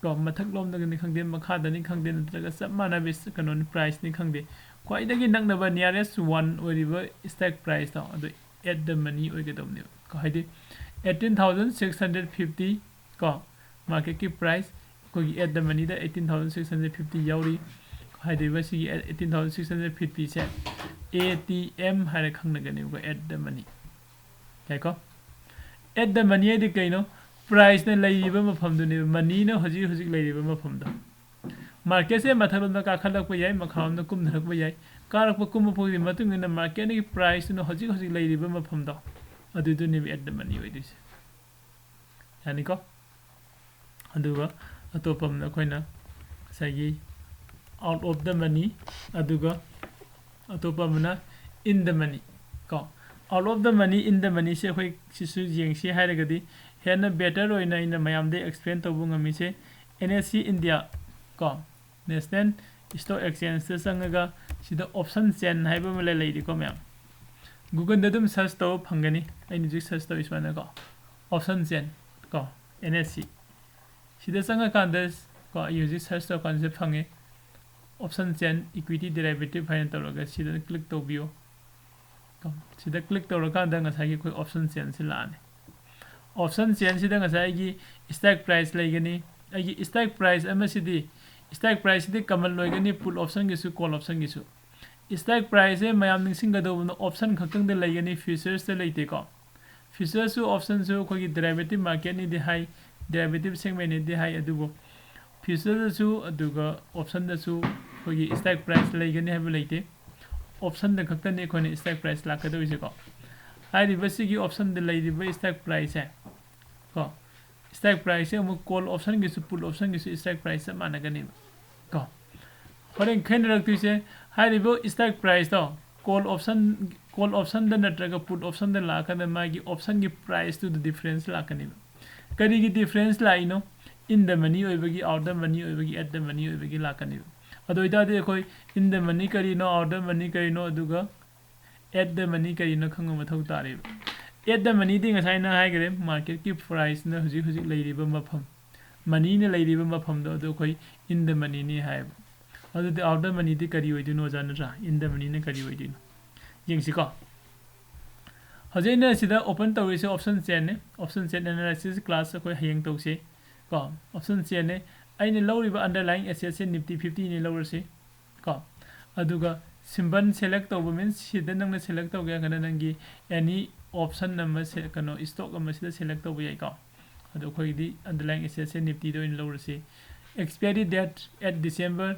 ꯀꯣ, ꯃꯊꯛꯂꯣꯝꯗꯒꯤꯅꯤ ꯈꯪꯗꯦ, ꯃꯈꯥꯗꯅꯤ ꯈꯪꯗꯦ, ꯅꯠꯇ꯭ꯔꯒ ꯆꯞ ꯃꯥꯟꯅꯕ ꯀꯩꯅꯣꯅꯤ, price ꯅꯤ ꯈꯪꯗꯦ, ꯈ꯭ꯋꯥꯏꯗꯒꯤ ꯅꯛꯅꯕ nearest one ꯑꯣꯏꯔꯤꯕ stock price ꯇꯣ ꯑꯗꯨ at the money ꯑꯣꯏꯒꯗꯧꯕꯅꯦꯕ ꯀꯣ꯫ ꯍꯥꯏꯗꯤ eighteen thousand six hundred fifty ꯀꯣ, market ꯀꯤ price ꯑꯩꯈꯣꯏꯒꯤ at the money the eighteen thousand six hundred fifty ꯌꯥꯎꯔꯤ꯫ ꯍꯥꯏꯔꯤꯕ ꯁꯤꯒꯤ eighteen thousand six hundred fifty say A T M ꯍꯥꯏꯔ ꯈꯪꯅꯒꯅꯦꯕꯀꯣ, at the money꯫ ꯌꯥꯏꯀꯣ? At the money ꯍꯥꯏꯗꯤ ꯀꯩꯅꯣ? Price ꯅ ꯂꯩꯔꯤꯕ ꯃꯐꯝꯗꯨꯅꯦꯕ, money ꯅ ꯍꯧꯖꯤꯛ ꯍꯧꯖꯤꯛ ꯂꯩꯔꯤꯕ ꯃꯐꯝꯗꯣ꯫ Market ꯁꯦ ꯃꯊꯛꯂꯣꯝꯗ ꯀꯥꯈꯠꯂꯛꯄ ꯌꯥꯏ, ꯃꯈꯥꯔꯣꯝꯗ ꯀꯨꯝꯊꯔꯛꯄ ꯌꯥꯏ꯫ ꯀꯥꯔꯛꯄ ꯀꯨꯝꯕ ꯐꯥꯎꯒꯤ ꯃꯇꯨꯡ ꯏꯟꯅ market ꯇꯨꯒꯤ price ꯇꯨꯅ ꯍꯧꯖꯤꯛ ꯍꯧꯖꯤꯛ ꯂꯩꯔꯤꯕ ꯃꯐꯝꯗꯣ, ꯑꯗꯨꯗꯨꯅꯦꯕ at the money ꯑꯣꯏꯗꯣꯏꯁꯦ꯫ ꯌꯥꯅꯤꯀꯣ? ꯑꯗꯨꯒ ꯑꯇꯣꯞꯄ ꯑꯃꯅ ꯑꯩꯈꯣꯏꯅ ꯉꯁꯥꯏꯒꯤ out of the money, ꯑꯗꯨꯒ ꯑꯇꯣꯞꯄ ꯑꯃꯅ in the money ꯀꯣ꯫ Out of the money, in the money ꯁꯦ ꯑꯩꯈꯣꯏ ꯁꯤꯁꯨ ꯌꯦꯡꯁꯤ ꯍꯥꯏꯔꯒꯗꯤ ꯍꯦꯟꯅ better ꯑꯣꯏꯅ ꯑꯩꯅ ꯃꯌꯥꯝꯗ explain ꯇꯧꯕ ꯉꯝꯃꯤꯁꯦ N S E India ꯀꯣ, National Stock Exchange ꯇ ꯆꯪꯉꯒ ꯁꯤꯗ option chain ꯍꯥꯏꯕ ꯑꯃ ꯂꯩ-, ꯂꯩꯔꯤꯀꯣ ꯃꯌꯥꯝ꯫ Google ꯗ ꯑꯗꯨꯝ search ꯇꯧꯕ ꯐꯪꯒꯅꯤ, ꯑꯩꯅ ꯍꯧꯖꯤꯛ search ꯇꯧꯔꯤ ꯁꯨꯃꯥꯏꯅꯀꯣ, option chain ꯀꯣ, N S E꯫ ꯁꯤꯗ ꯆꯪꯉꯀꯥꯟꯗ ꯀꯣ, ꯑꯩ ꯍꯧꯖꯤꯛ search ꯇꯧꯔꯀꯥꯟꯗ ꯁꯤꯗ ꯐꯪꯉꯦ, option chain equity derivative ꯍꯥꯏꯅ ꯇꯧꯔꯒ ꯁꯤꯗ click ꯇꯧꯕꯤꯌꯨ꯫ ꯀꯣ, ꯁꯤꯗ click ꯇꯧꯔꯀꯥꯟꯗ ꯉꯁꯥꯏꯒꯤ ꯑꯩꯈꯣꯏ option chain ꯁꯤ ꯂꯥꯛꯑꯅꯤ꯫ Option chain ꯁꯤꯗ ꯉꯁꯥꯏ ꯑꯩꯒꯤ stock price ꯂꯩꯒꯅꯤ꯫ ꯑꯩꯒꯤ stock price ꯑꯃꯁꯤꯗꯤ, stock price ꯁꯤꯗꯤ common ꯑꯣꯏꯒꯅꯤ, put option ꯒꯤꯁꯨ, call option ꯒꯤꯁꯨ꯫ Stock price ꯁꯦ ꯃꯌꯥꯝ ꯅꯤꯡꯁꯤꯡꯒꯗꯧꯕꯅ option ꯈꯛꯇꯪꯗ ꯂꯩꯒꯅꯤ, futures ꯇ ꯂꯩꯇꯦꯀꯣ꯫ Futures ꯁꯨ option ꯁꯨ ꯑꯩꯈꯣꯏꯒꯤ derivative market ꯅꯤꯗꯤ ꯍꯥꯏ, derivative segment ꯅꯤꯗꯤ ꯍꯥꯏ, ꯑꯗꯨꯕꯨ futures ꯇꯁꯨ ꯑꯗꯨꯒ option ꯗꯁꯨ ꯑꯩꯈꯣꯏꯒꯤ stock price ꯂꯩꯒꯅꯤ ꯍꯥꯏꯕ ꯂꯩꯇꯦ꯫ Option ꯗ ꯈꯛꯇꯅꯤ ꯑꯩꯈꯣꯏꯅ stock price ꯂꯥꯛꯀꯗꯧꯔꯤꯁꯦꯀꯣ꯫ ꯍꯥꯏꯔꯤꯕ ꯁꯤꯒꯤ option ꯗ ꯂꯩꯔꯤꯕ stock price ꯁꯦ ꯀꯣ, stock price ꯁꯦ ꯑꯃꯨꯛ call option ꯒꯤꯁꯨ, put option ꯒꯤꯁꯨ stock price ꯆꯞ ꯃꯥꯟꯅꯒꯅꯦꯕ ꯀꯣ꯫ ꯍꯣꯔꯦꯟ ꯈꯦꯠꯅꯔꯛꯇꯣꯏꯁꯦ ꯍꯥꯏꯔꯤꯕ stock price ꯇꯣ call option, call option ꯗ ꯅꯠꯇ꯭ꯔꯒ put option ꯗ ꯂꯥꯛꯑꯀꯥꯟꯗ ꯃꯥꯒꯤ option ꯒꯤ price ꯇꯨꯗ difference ꯂꯥꯛꯀꯅꯦꯕ꯫ ꯀꯔꯤꯒꯤ difference ꯂꯥꯛꯏꯅꯣ? In the money ꯑꯣꯏꯕꯒꯤ, out the money ꯑꯣꯏꯕꯒꯤ, at the money ꯑꯣꯏꯕꯒꯤ ꯂꯥꯛꯀꯅꯦꯕ꯫ ꯑꯗꯨ ꯑꯣꯏꯇꯥꯔꯗꯤ ꯑꯩꯈꯣꯏ in the money ꯀꯔꯤꯅꯣ, out the money ꯀꯔꯤꯅꯣ, ꯑꯗꯨꯒ at the money ꯀꯔꯤꯅꯣ ꯈꯪꯕ ꯃꯊꯧ ꯇꯥꯔꯦꯕ꯫ At the moneyꯗꯤ ꯉꯁꯥꯏꯅ ꯍꯥꯏꯈ꯭ꯔꯦ, marketꯀꯤ priceꯅ ꯍꯧꯖꯤꯛ ꯍꯧꯖꯤꯛ ꯂꯩꯔꯤꯕ ꯃꯐꯝ, moneyꯅ ꯂꯩꯔꯤꯕ ꯃꯐꯝꯗꯣ ꯑꯗꯨ ꯑꯩꯈꯣꯏ in the moneyꯅꯤ ꯍꯥꯏꯌꯦꯕ꯫ ꯑꯗꯨꯗꯤ out the moneyꯗꯤ ꯀꯔꯤ ꯑꯣꯏꯗꯣꯏꯅꯣ ꯑꯣꯖꯥ, ꯅꯠꯇ꯭ꯔꯥ? In the moneyꯅ ꯀꯔꯤ ꯑꯣꯏꯗꯣꯏꯅꯣ? ꯌꯦꯡꯁꯤꯀꯣ꯫ ꯍꯧꯖꯤꯛ ꯑꯩꯅ ꯁꯤꯗ open ꯇꯧꯔꯤꯁꯦ option chainꯅꯦ꯫ Option chain analysis class ꯑꯩꯈꯣꯏ ꯍꯌꯦꯡ ꯇꯧꯁꯤ ꯀꯣ꯫ Option chainꯅꯦ꯫ ꯑꯩꯅ ꯂꯧꯔꯤꯕ underlying assetꯁꯦ Nifty fiftyꯅꯦ ꯂꯧꯔꯁꯤ ꯀꯣ꯫ ꯑꯗꯨꯒ symbol select ꯇꯧꯕ means ꯁꯤꯗ ꯅꯪꯅ select ꯇꯧꯒꯦ ꯍꯥꯏꯔꯒꯅ ꯅꯪꯒꯤ any option ꯑꯃ ꯁꯦ-, ꯀꯩꯅꯣ, stock ꯑꯃ ꯁꯤꯗ select ꯇꯧꯕ ꯌꯥꯏꯀꯣ꯫ ꯑꯗꯣ ꯑꯩꯈꯣꯏꯒꯤꯗꯤ underlying assetꯁꯦ Niftyꯗ ꯑꯣꯏꯅ ꯂꯧꯔꯁꯤ꯫ Expiry date at December,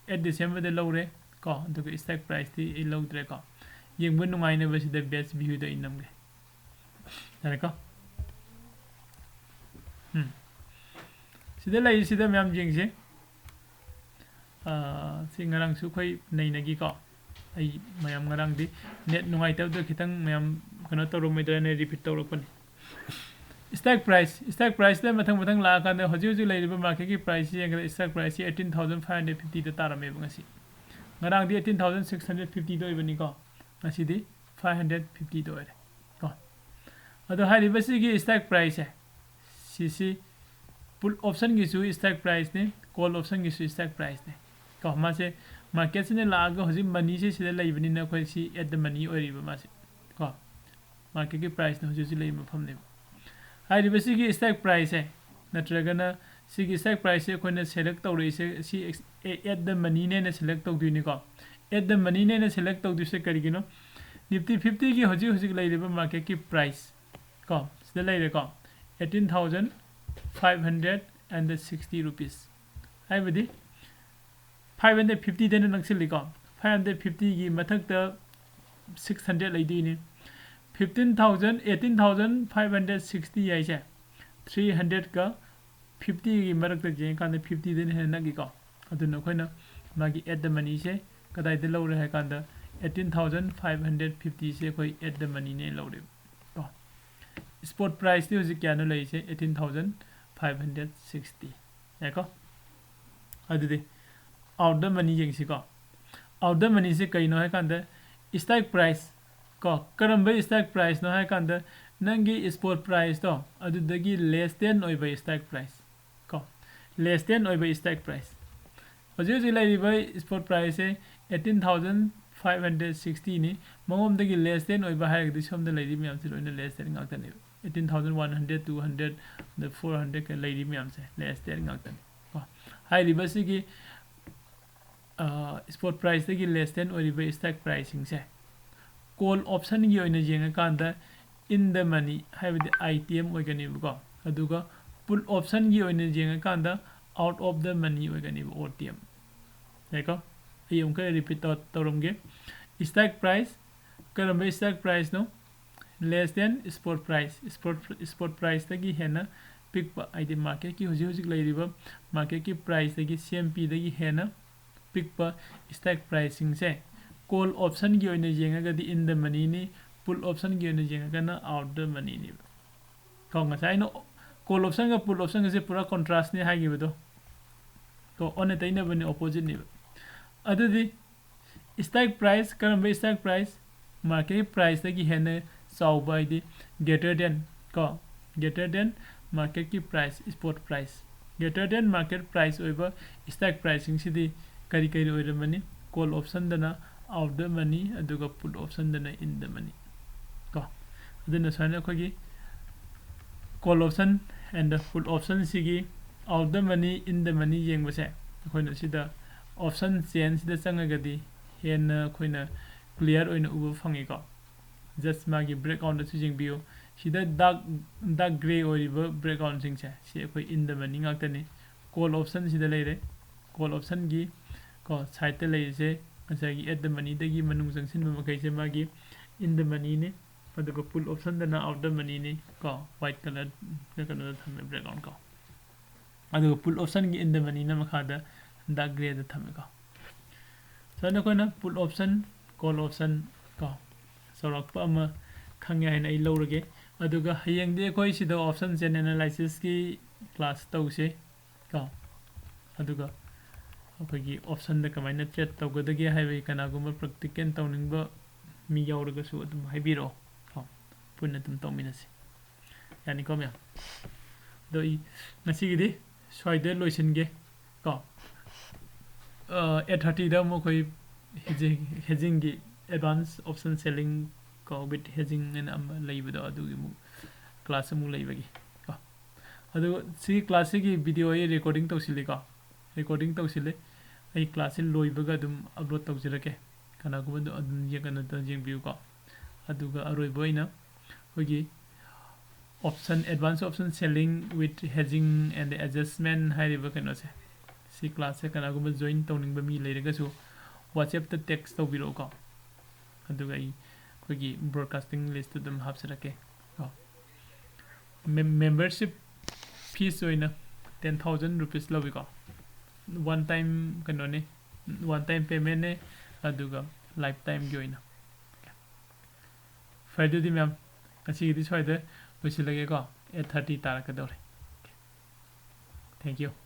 at Decemberꯗ ꯂꯧꯔꯦ ꯀꯣ꯫ ꯑꯗꯨꯒ strike priceꯇꯤ ꯑꯩ ꯂꯧꯗ꯭ꯔꯦꯀꯣ꯫ ꯌꯦꯡꯕ ꯅꯨꯡꯉꯥꯏꯅꯕ ꯁꯤꯗ batch viewꯗ ꯑꯩ ꯅꯝꯒꯦ꯫ ꯌꯥꯔꯦꯀꯣ? ꯎꯝ꯫ ꯁꯤꯗ ꯂꯩꯔꯤꯁꯤꯗ ꯃꯌꯥꯝ ꯌꯦꯡꯁꯤ꯫ ꯑꯥ, ꯁꯤ ꯉꯔꯥꯡꯁꯨ ꯑꯩꯈꯣꯏ ꯅꯩꯅꯈꯤꯀꯣ꯫ ꯑꯩ ꯃꯌꯥꯝ ꯉꯔꯥꯡꯗꯤ net ꯅꯨꯡꯉꯥꯏꯇꯕꯗꯣ ꯈꯤꯇꯪ ꯃꯌꯥꯝ ꯀꯩꯅꯣ ꯇꯧꯔꯝꯃꯣꯏꯗ꯭ꯔꯅ repeat ꯇꯧꯔꯛꯄꯅꯤ꯫ Strike price, strike priceꯇ ꯃꯊꯪ ꯃꯊꯪ ꯂꯥꯛꯑꯀꯥꯟꯗ ꯍꯧꯖꯤꯛ ꯍꯧꯖꯤꯛ ꯂꯩꯔꯤꯕ marketꯀꯤ priceꯁꯤ ꯌꯦꯡꯕꯗ strike priceꯁꯤ eighteen thousand five hundred fiftyꯗ ꯇꯥꯔꯝꯃꯦꯕ ꯉꯁꯤ꯫ ꯉꯔꯥꯡꯗꯤ eighteen thousand six hundred fiftyꯗ ꯑꯣꯏꯕꯅꯤꯀꯣ꯫ ꯉꯁꯤꯗꯤ five hundred fiftyꯗ ꯑꯣꯏꯔꯦ ꯀꯣ꯫ ꯑꯗꯣ ꯍꯥꯏꯔꯤꯕꯁꯤꯒꯤ strike priceꯁꯦ, ꯁꯤꯁꯤ put optionꯒꯤꯁꯨ strike priceꯅꯤ, call optionꯒꯤꯁꯨ strike priceꯅꯤ ꯀꯣ꯫ ꯃꯥꯁꯦ marketꯁꯤꯅ ꯂꯥꯛꯑꯒ ꯍꯧꯖꯤꯛ moneyꯁꯦ ꯁꯤꯗ ꯂꯩꯕꯅꯤꯅ ꯑꯩꯈꯣꯏ ꯁꯤ at the money ꯑꯣꯏꯔꯤꯕ ꯃꯥꯁꯦ ꯀꯣ꯫ Marketꯀꯤ priceꯅ ꯍꯧꯖꯤꯛ ꯍꯧꯖꯤꯛ ꯂꯩꯕ ꯃꯐꯝꯅꯦꯕ꯫ ꯍꯥꯏꯔꯤꯕꯁꯤꯒꯤ strike priceꯁꯦ ꯅꯠꯇ꯭ꯔꯒꯅ ꯁꯤꯒꯤ strike priceꯁꯦ ꯑꯩꯈꯣꯏꯅ select ꯇꯧꯔꯛꯏꯁꯦ ꯁꯤ ex-, at the moneyꯅꯦꯅ select ꯇꯧꯗꯣꯏꯅꯤꯀꯣ꯫ At the moneyꯅꯦꯅ select ꯇꯧꯗꯣꯏꯁꯦ ꯀꯔꯤꯒꯤꯅꯣ? Nifty fiftyꯒꯤ ꯍꯧꯖꯤꯛ ꯍꯧꯖꯤꯛ ꯂꯩꯔꯤꯕ marketꯀꯤ price ꯀꯣ, ꯁꯤꯗ ꯂꯩꯔꯦꯀꯣ, eighteen thousand five hundred and sixty rupees꯫ ꯍꯥꯏꯕꯗꯤ five hundred fiftyꯗꯅ ꯅꯛꯁꯤꯜꯂꯤꯀꯣ꯫ Five hundred fiftyꯒꯤ ꯃꯊꯛꯇ six hundred ꯂꯩꯗꯣꯏꯅꯤ꯫ Fifteen thousand, eighteen thousand five hundred sixty ꯍꯥꯏꯁꯦ three hundredꯀ fiftyꯒꯤ ꯃꯔꯛꯇ ꯌꯦꯡꯉꯀꯥꯟꯗ fiftyꯗꯅ ꯍꯦꯟꯅ ꯅꯛꯏꯀꯣ꯫ ꯑꯗꯨꯅ ꯑꯩꯈꯣꯏꯅ ꯃꯥꯒꯤ at the moneyꯁꯦ ꯀꯗꯥꯏꯗ ꯂꯧꯔꯦ ꯍꯥꯏ ꯀꯥꯟꯗ eighteen thousand five hundred fiftyꯁꯦ ꯑꯩꯈꯣꯏ at the moneyꯅꯦ ꯂꯧꯔꯦꯕ ꯀꯣ꯫ Spot priceꯇꯤ ꯍꯧꯖꯤꯛ ꯀꯌꯥꯅꯣ ꯂꯩꯔꯤꯁꯦ? Eighteen thousand five hundred sixty꯫ ꯌꯥꯏꯀꯣ? ꯑꯗꯨꯗꯤ out the money ꯌꯦꯡꯁꯤꯀꯣ꯫ Out the money ꯁꯦ ꯀꯩꯅꯣ ꯍꯥꯏ ꯀꯥꯟꯗ, stock price ꯀꯣ, ꯀꯔꯝꯕ stock price ꯅꯣ ꯍꯥꯏ ꯀꯥꯟꯗ, ꯅꯪꯒꯤ spot price ꯇꯣ ꯑꯗꯨꯗꯒꯤ less than ꯑꯣꯏꯕ stock price ꯀꯣ, less than ꯑꯣꯏꯕ stock price꯫ ꯍꯧꯖꯤꯛ ꯍꯧꯖꯤꯛ ꯂꯩꯔꯤꯕ spot price ꯁꯦ eighteen thousand five hundred sixty ꯅꯤ꯫ ꯃꯉꯣꯟꯗꯒꯤ less than ꯑꯣꯏꯕ ꯍꯥꯏꯔꯒꯗꯤ ꯁꯣꯝꯗ ꯂꯩꯔꯤ ꯃꯌꯥꯝꯁꯦ ꯂꯣꯏꯅ less than ꯉꯥꯛꯇꯅꯦꯕ꯫ Eighteen thousand one hundred, two hundred, ꯑꯗ four hundred ꯀ ꯂꯩꯔꯤ ꯃꯌꯥꯝꯁꯦ less than ꯉꯥꯛꯇꯅꯤ ꯀꯣ꯫ ꯍꯥꯏꯔꯤꯕꯁꯤꯒꯤ spot price ꯇꯒꯤ less than ꯑꯣꯏꯔꯤꯕ stock price ꯁꯤꯡꯁꯦ call option ꯒꯤ ꯑꯣꯏꯅ ꯌꯦꯡꯉꯀꯥꯟꯗ in the money ꯍꯥꯏꯕꯗꯤ I T M ꯑꯣꯏꯒꯅꯦꯕꯀꯣ, ꯑꯗꯨꯒ put option ꯒꯤ ꯑꯣꯏꯅ ꯌꯦꯡꯉꯀꯥꯟꯗ out of the money ꯑꯣꯏꯒꯅꯦꯕ, O T M꯫ ꯌꯥꯏꯀꯣ? ꯑꯩ ꯑꯃꯨꯛꯀ repeat ꯇꯧ-, ꯇꯧꯔꯝꯒꯦ꯫ Stock price, ꯀꯔꯝꯕ stock price ꯅꯣ? Less than spot price, spot, spot price ꯇꯒꯤ ꯍꯦꯟꯅ ꯄꯤꯛꯄ, ꯍꯥꯏꯗꯤ market ꯀꯤ ꯍꯧꯖꯤꯛ ꯍꯧꯖꯤꯛ ꯂꯩꯔꯤꯕ market ꯀꯤ price ꯇꯒꯤ, C M P ꯗꯒꯤ ꯍꯦꯟꯅ ꯄꯤꯛꯄ stock price ꯁꯤꯡꯁꯦ call option ꯒꯤ ꯑꯣꯏꯅ ꯌꯦꯡꯉꯒꯗꯤ in the money ꯅꯤ, put option ꯒꯤ ꯑꯣꯏꯅ ꯌꯦꯡꯉꯒꯅ out the money ꯅꯦꯕ꯫ ꯀꯣ, ꯉꯁꯥꯏ ꯑꯩꯅ call option ꯒ put option ꯒꯁꯦ ꯄꯨꯔꯥ contrast ꯅꯤ ꯍꯥꯏꯈꯤꯕꯗꯣ꯫ ꯀꯣ, ꯑꯣꯟꯅ ꯇꯩꯅꯕꯅꯤ, opposite ꯅꯦꯕ꯫ ꯑꯗꯨꯗꯤ stock price, ꯀꯔꯝꯕ stock price? Market ꯀꯤ price ꯇꯒꯤ ꯍꯦꯟꯅ ꯆꯥꯎꯕ, ꯍꯥꯏꯗꯤ greater than ꯀꯣ, greater than market ꯀꯤ price, spot price, greater than market price ꯑꯣꯏꯕ stock price ꯁꯤꯡꯁꯤꯗꯤ ꯀꯔꯤ ꯀꯔꯤ ꯑꯣꯏꯔꯝꯃꯅꯤ? Call option ꯗꯅ out the money, ꯑꯗꯨꯒ put option ꯗꯅ in the money ꯀꯣ꯫ ꯑꯗꯨꯅ ꯁꯨꯃꯥꯏꯅ ꯑꯩꯈꯣꯏꯒꯤ call option and the put option ꯁꯤꯒꯤ out the money, in the money ꯌꯦꯡꯕꯁꯦ, ꯑꯩꯈꯣꯏꯅ ꯁꯤꯗ option chain ꯁꯤꯗ ꯆꯪꯉꯒꯗꯤ ꯍꯦꯟꯅ ꯑꯩꯈꯣꯏꯅ clear ꯑꯣꯏꯅ ꯎꯕ ꯐꯪꯉꯤꯀꯣ꯫ Just ꯃꯥꯒꯤ background ꯗꯁꯨ ꯌꯦꯡꯕꯤꯌꯨ꯫ ꯁꯤꯗ dark, dark grey ꯑꯣꯏꯔꯤꯕ background ꯁꯤꯡꯁꯦ, ꯁꯤ ꯑꯩꯈꯣꯏ in the money ꯉꯥꯛꯇꯅꯤ꯫ Call option ꯁꯤꯗ ꯂꯩꯔꯦ꯫ Call option ꯒꯤ ꯀꯣ side ꯇ ꯂꯩꯔꯤꯁꯦ ꯉꯁꯥꯏꯒꯤ at the money ꯗꯒꯤ ꯃꯅꯨꯡ ꯆꯪꯁꯤꯟꯕ ꯃꯈꯩꯁꯦ ꯃꯥꯒꯤ in the money ꯅꯤ꯫ ꯑꯗꯨꯒ put option ꯗꯅ out the money ꯅꯤ ꯀꯣ, white colour ꯀꯩꯅꯣꯗ ꯊꯝꯃꯦ, background ꯀꯣ꯫ ꯑꯗꯨꯒ put option ꯒꯤ in the money ꯅ ꯃꯈꯥꯗ dark grey ꯗ ꯊꯝꯃꯦꯀꯣ꯫ ꯁꯨꯃꯥꯏꯅ ꯑꯩꯈꯣꯏꯅ put option, call option ꯀꯣ, ꯆꯥꯎꯔꯥꯛꯄ ꯑꯃ ꯈꯪꯉꯦ ꯍꯥꯏꯅ ꯑꯩ ꯂꯧꯔꯒꯦ꯫ ꯑꯗꯨꯒ ꯍꯌꯦꯡꯗꯤ ꯑꯩꯈꯣꯏ ꯁꯤꯗ option chain analysis ꯀꯤ class ꯇꯧꯁꯦ ꯀꯣ꯫ ꯑꯗꯨꯒ ꯑꯩꯈꯣꯏꯒꯤ optionꯗ ꯀꯃꯥꯏꯅ trade ꯇꯧꯒꯗꯒꯦ ꯍꯥꯏꯕꯒꯤ ꯀꯅꯥꯒꯨꯝꯕ practical ꯇꯧꯅꯤꯡꯕ ꯃꯤ ꯌꯥꯎꯔꯒꯁꯨ ꯑꯗꯨꯝ ꯍꯥꯏꯕꯤꯔꯛꯑꯣ ꯀꯣ, ꯄꯨꯟꯅ ꯑꯗꯨꯝ ꯇꯧꯃꯤꯟꯅꯁꯤ꯫ ꯌꯥꯅꯤꯀꯣ ꯃꯌꯥꯝ? ꯑꯗꯣ ꯑꯩ ꯉꯁꯤꯒꯤꯗꯤ ꯁ꯭ꯋꯥꯏꯗ ꯂꯣꯏꯁꯤꯟꯒꯦ ꯀꯣ꯫ ꯑꯩꯠ ꯊꯥꯔꯇꯤꯗ ꯑꯃꯨꯛ ꯑꯩꯈꯣꯏ hedging, hedgingꯒꯤ advance option selling ꯀꯣ, with hedging ꯍꯥꯏꯅ ꯑꯃ ꯂꯩꯕꯗꯣ, ꯑꯗꯨꯒꯤ ꯑꯃꯨꯛ class ꯑꯃꯨꯛ ꯂꯩꯕꯒꯤ ꯀꯣ꯫ ꯑꯗꯨ ꯁꯤꯒꯤ classꯁꯤꯒꯤ video ꯑꯩ recording ꯇꯧꯁꯤꯜꯂꯤꯀꯣ, recording ꯇꯧꯁꯤꯜꯂꯤ꯫ ꯑꯩ classꯁꯤ ꯂꯣꯏꯕꯒ ꯑꯗꯨꯝ upload ꯇꯧꯖꯔꯛꯀꯦ, ꯀꯅꯥꯒꯨꯝꯕ ꯑꯗꯨ ꯑꯗꯨꯝ ꯌꯦꯡ-, ꯀꯩꯅꯣ ꯇꯧ-, ꯌꯦꯡꯕꯤꯌꯨꯀꯣ꯫ ꯑꯗꯨꯒ ꯑꯔꯣꯏꯕ ꯑꯣꯏꯅ ꯑꯩꯈꯣꯏꯒꯤ option, advance option selling with hedging and adjustment ꯍꯥꯏꯔꯤꯕ ꯀꯩꯅꯣꯁꯦ, ꯁꯤ classꯁꯦ ꯀꯅꯥꯒꯨꯝꯕ join ꯇꯧꯅꯤꯡꯕ ꯃꯤ ꯂꯩꯔꯒꯁꯨ WhatsAppꯇ text ꯇꯧꯕꯤꯔꯛꯎꯀꯣ, ꯑꯗꯨꯒ ꯑꯩ ꯑꯩꯈꯣꯏꯒꯤ broadcasting listꯇ ꯑꯗꯨꯝ ꯍꯥꯞꯆꯔꯛꯀꯦ ꯀꯣ꯫ Mem-, membership fees ꯑꯣꯏꯅ ten thousand rupees ꯂꯧꯏꯀꯣ꯫ One time ꯀꯩꯅꯣꯅꯦ, one time paymentꯅꯦ, ꯑꯗꯨꯒ lifetimeꯒꯤ ꯑꯣꯏꯅ꯫ ꯐꯔꯦ, ꯑꯗꯨꯗꯤ ꯃꯌꯥꯝ, ꯉꯁꯤꯒꯤꯗꯤ ꯁ꯭ꯋꯥꯏꯗ ꯂꯣꯏꯁꯤꯜꯂꯒꯦꯀꯣ꯫ Eight thirty ꯇꯥꯔꯛꯀꯗꯧꯔꯦ꯫ Thank you꯫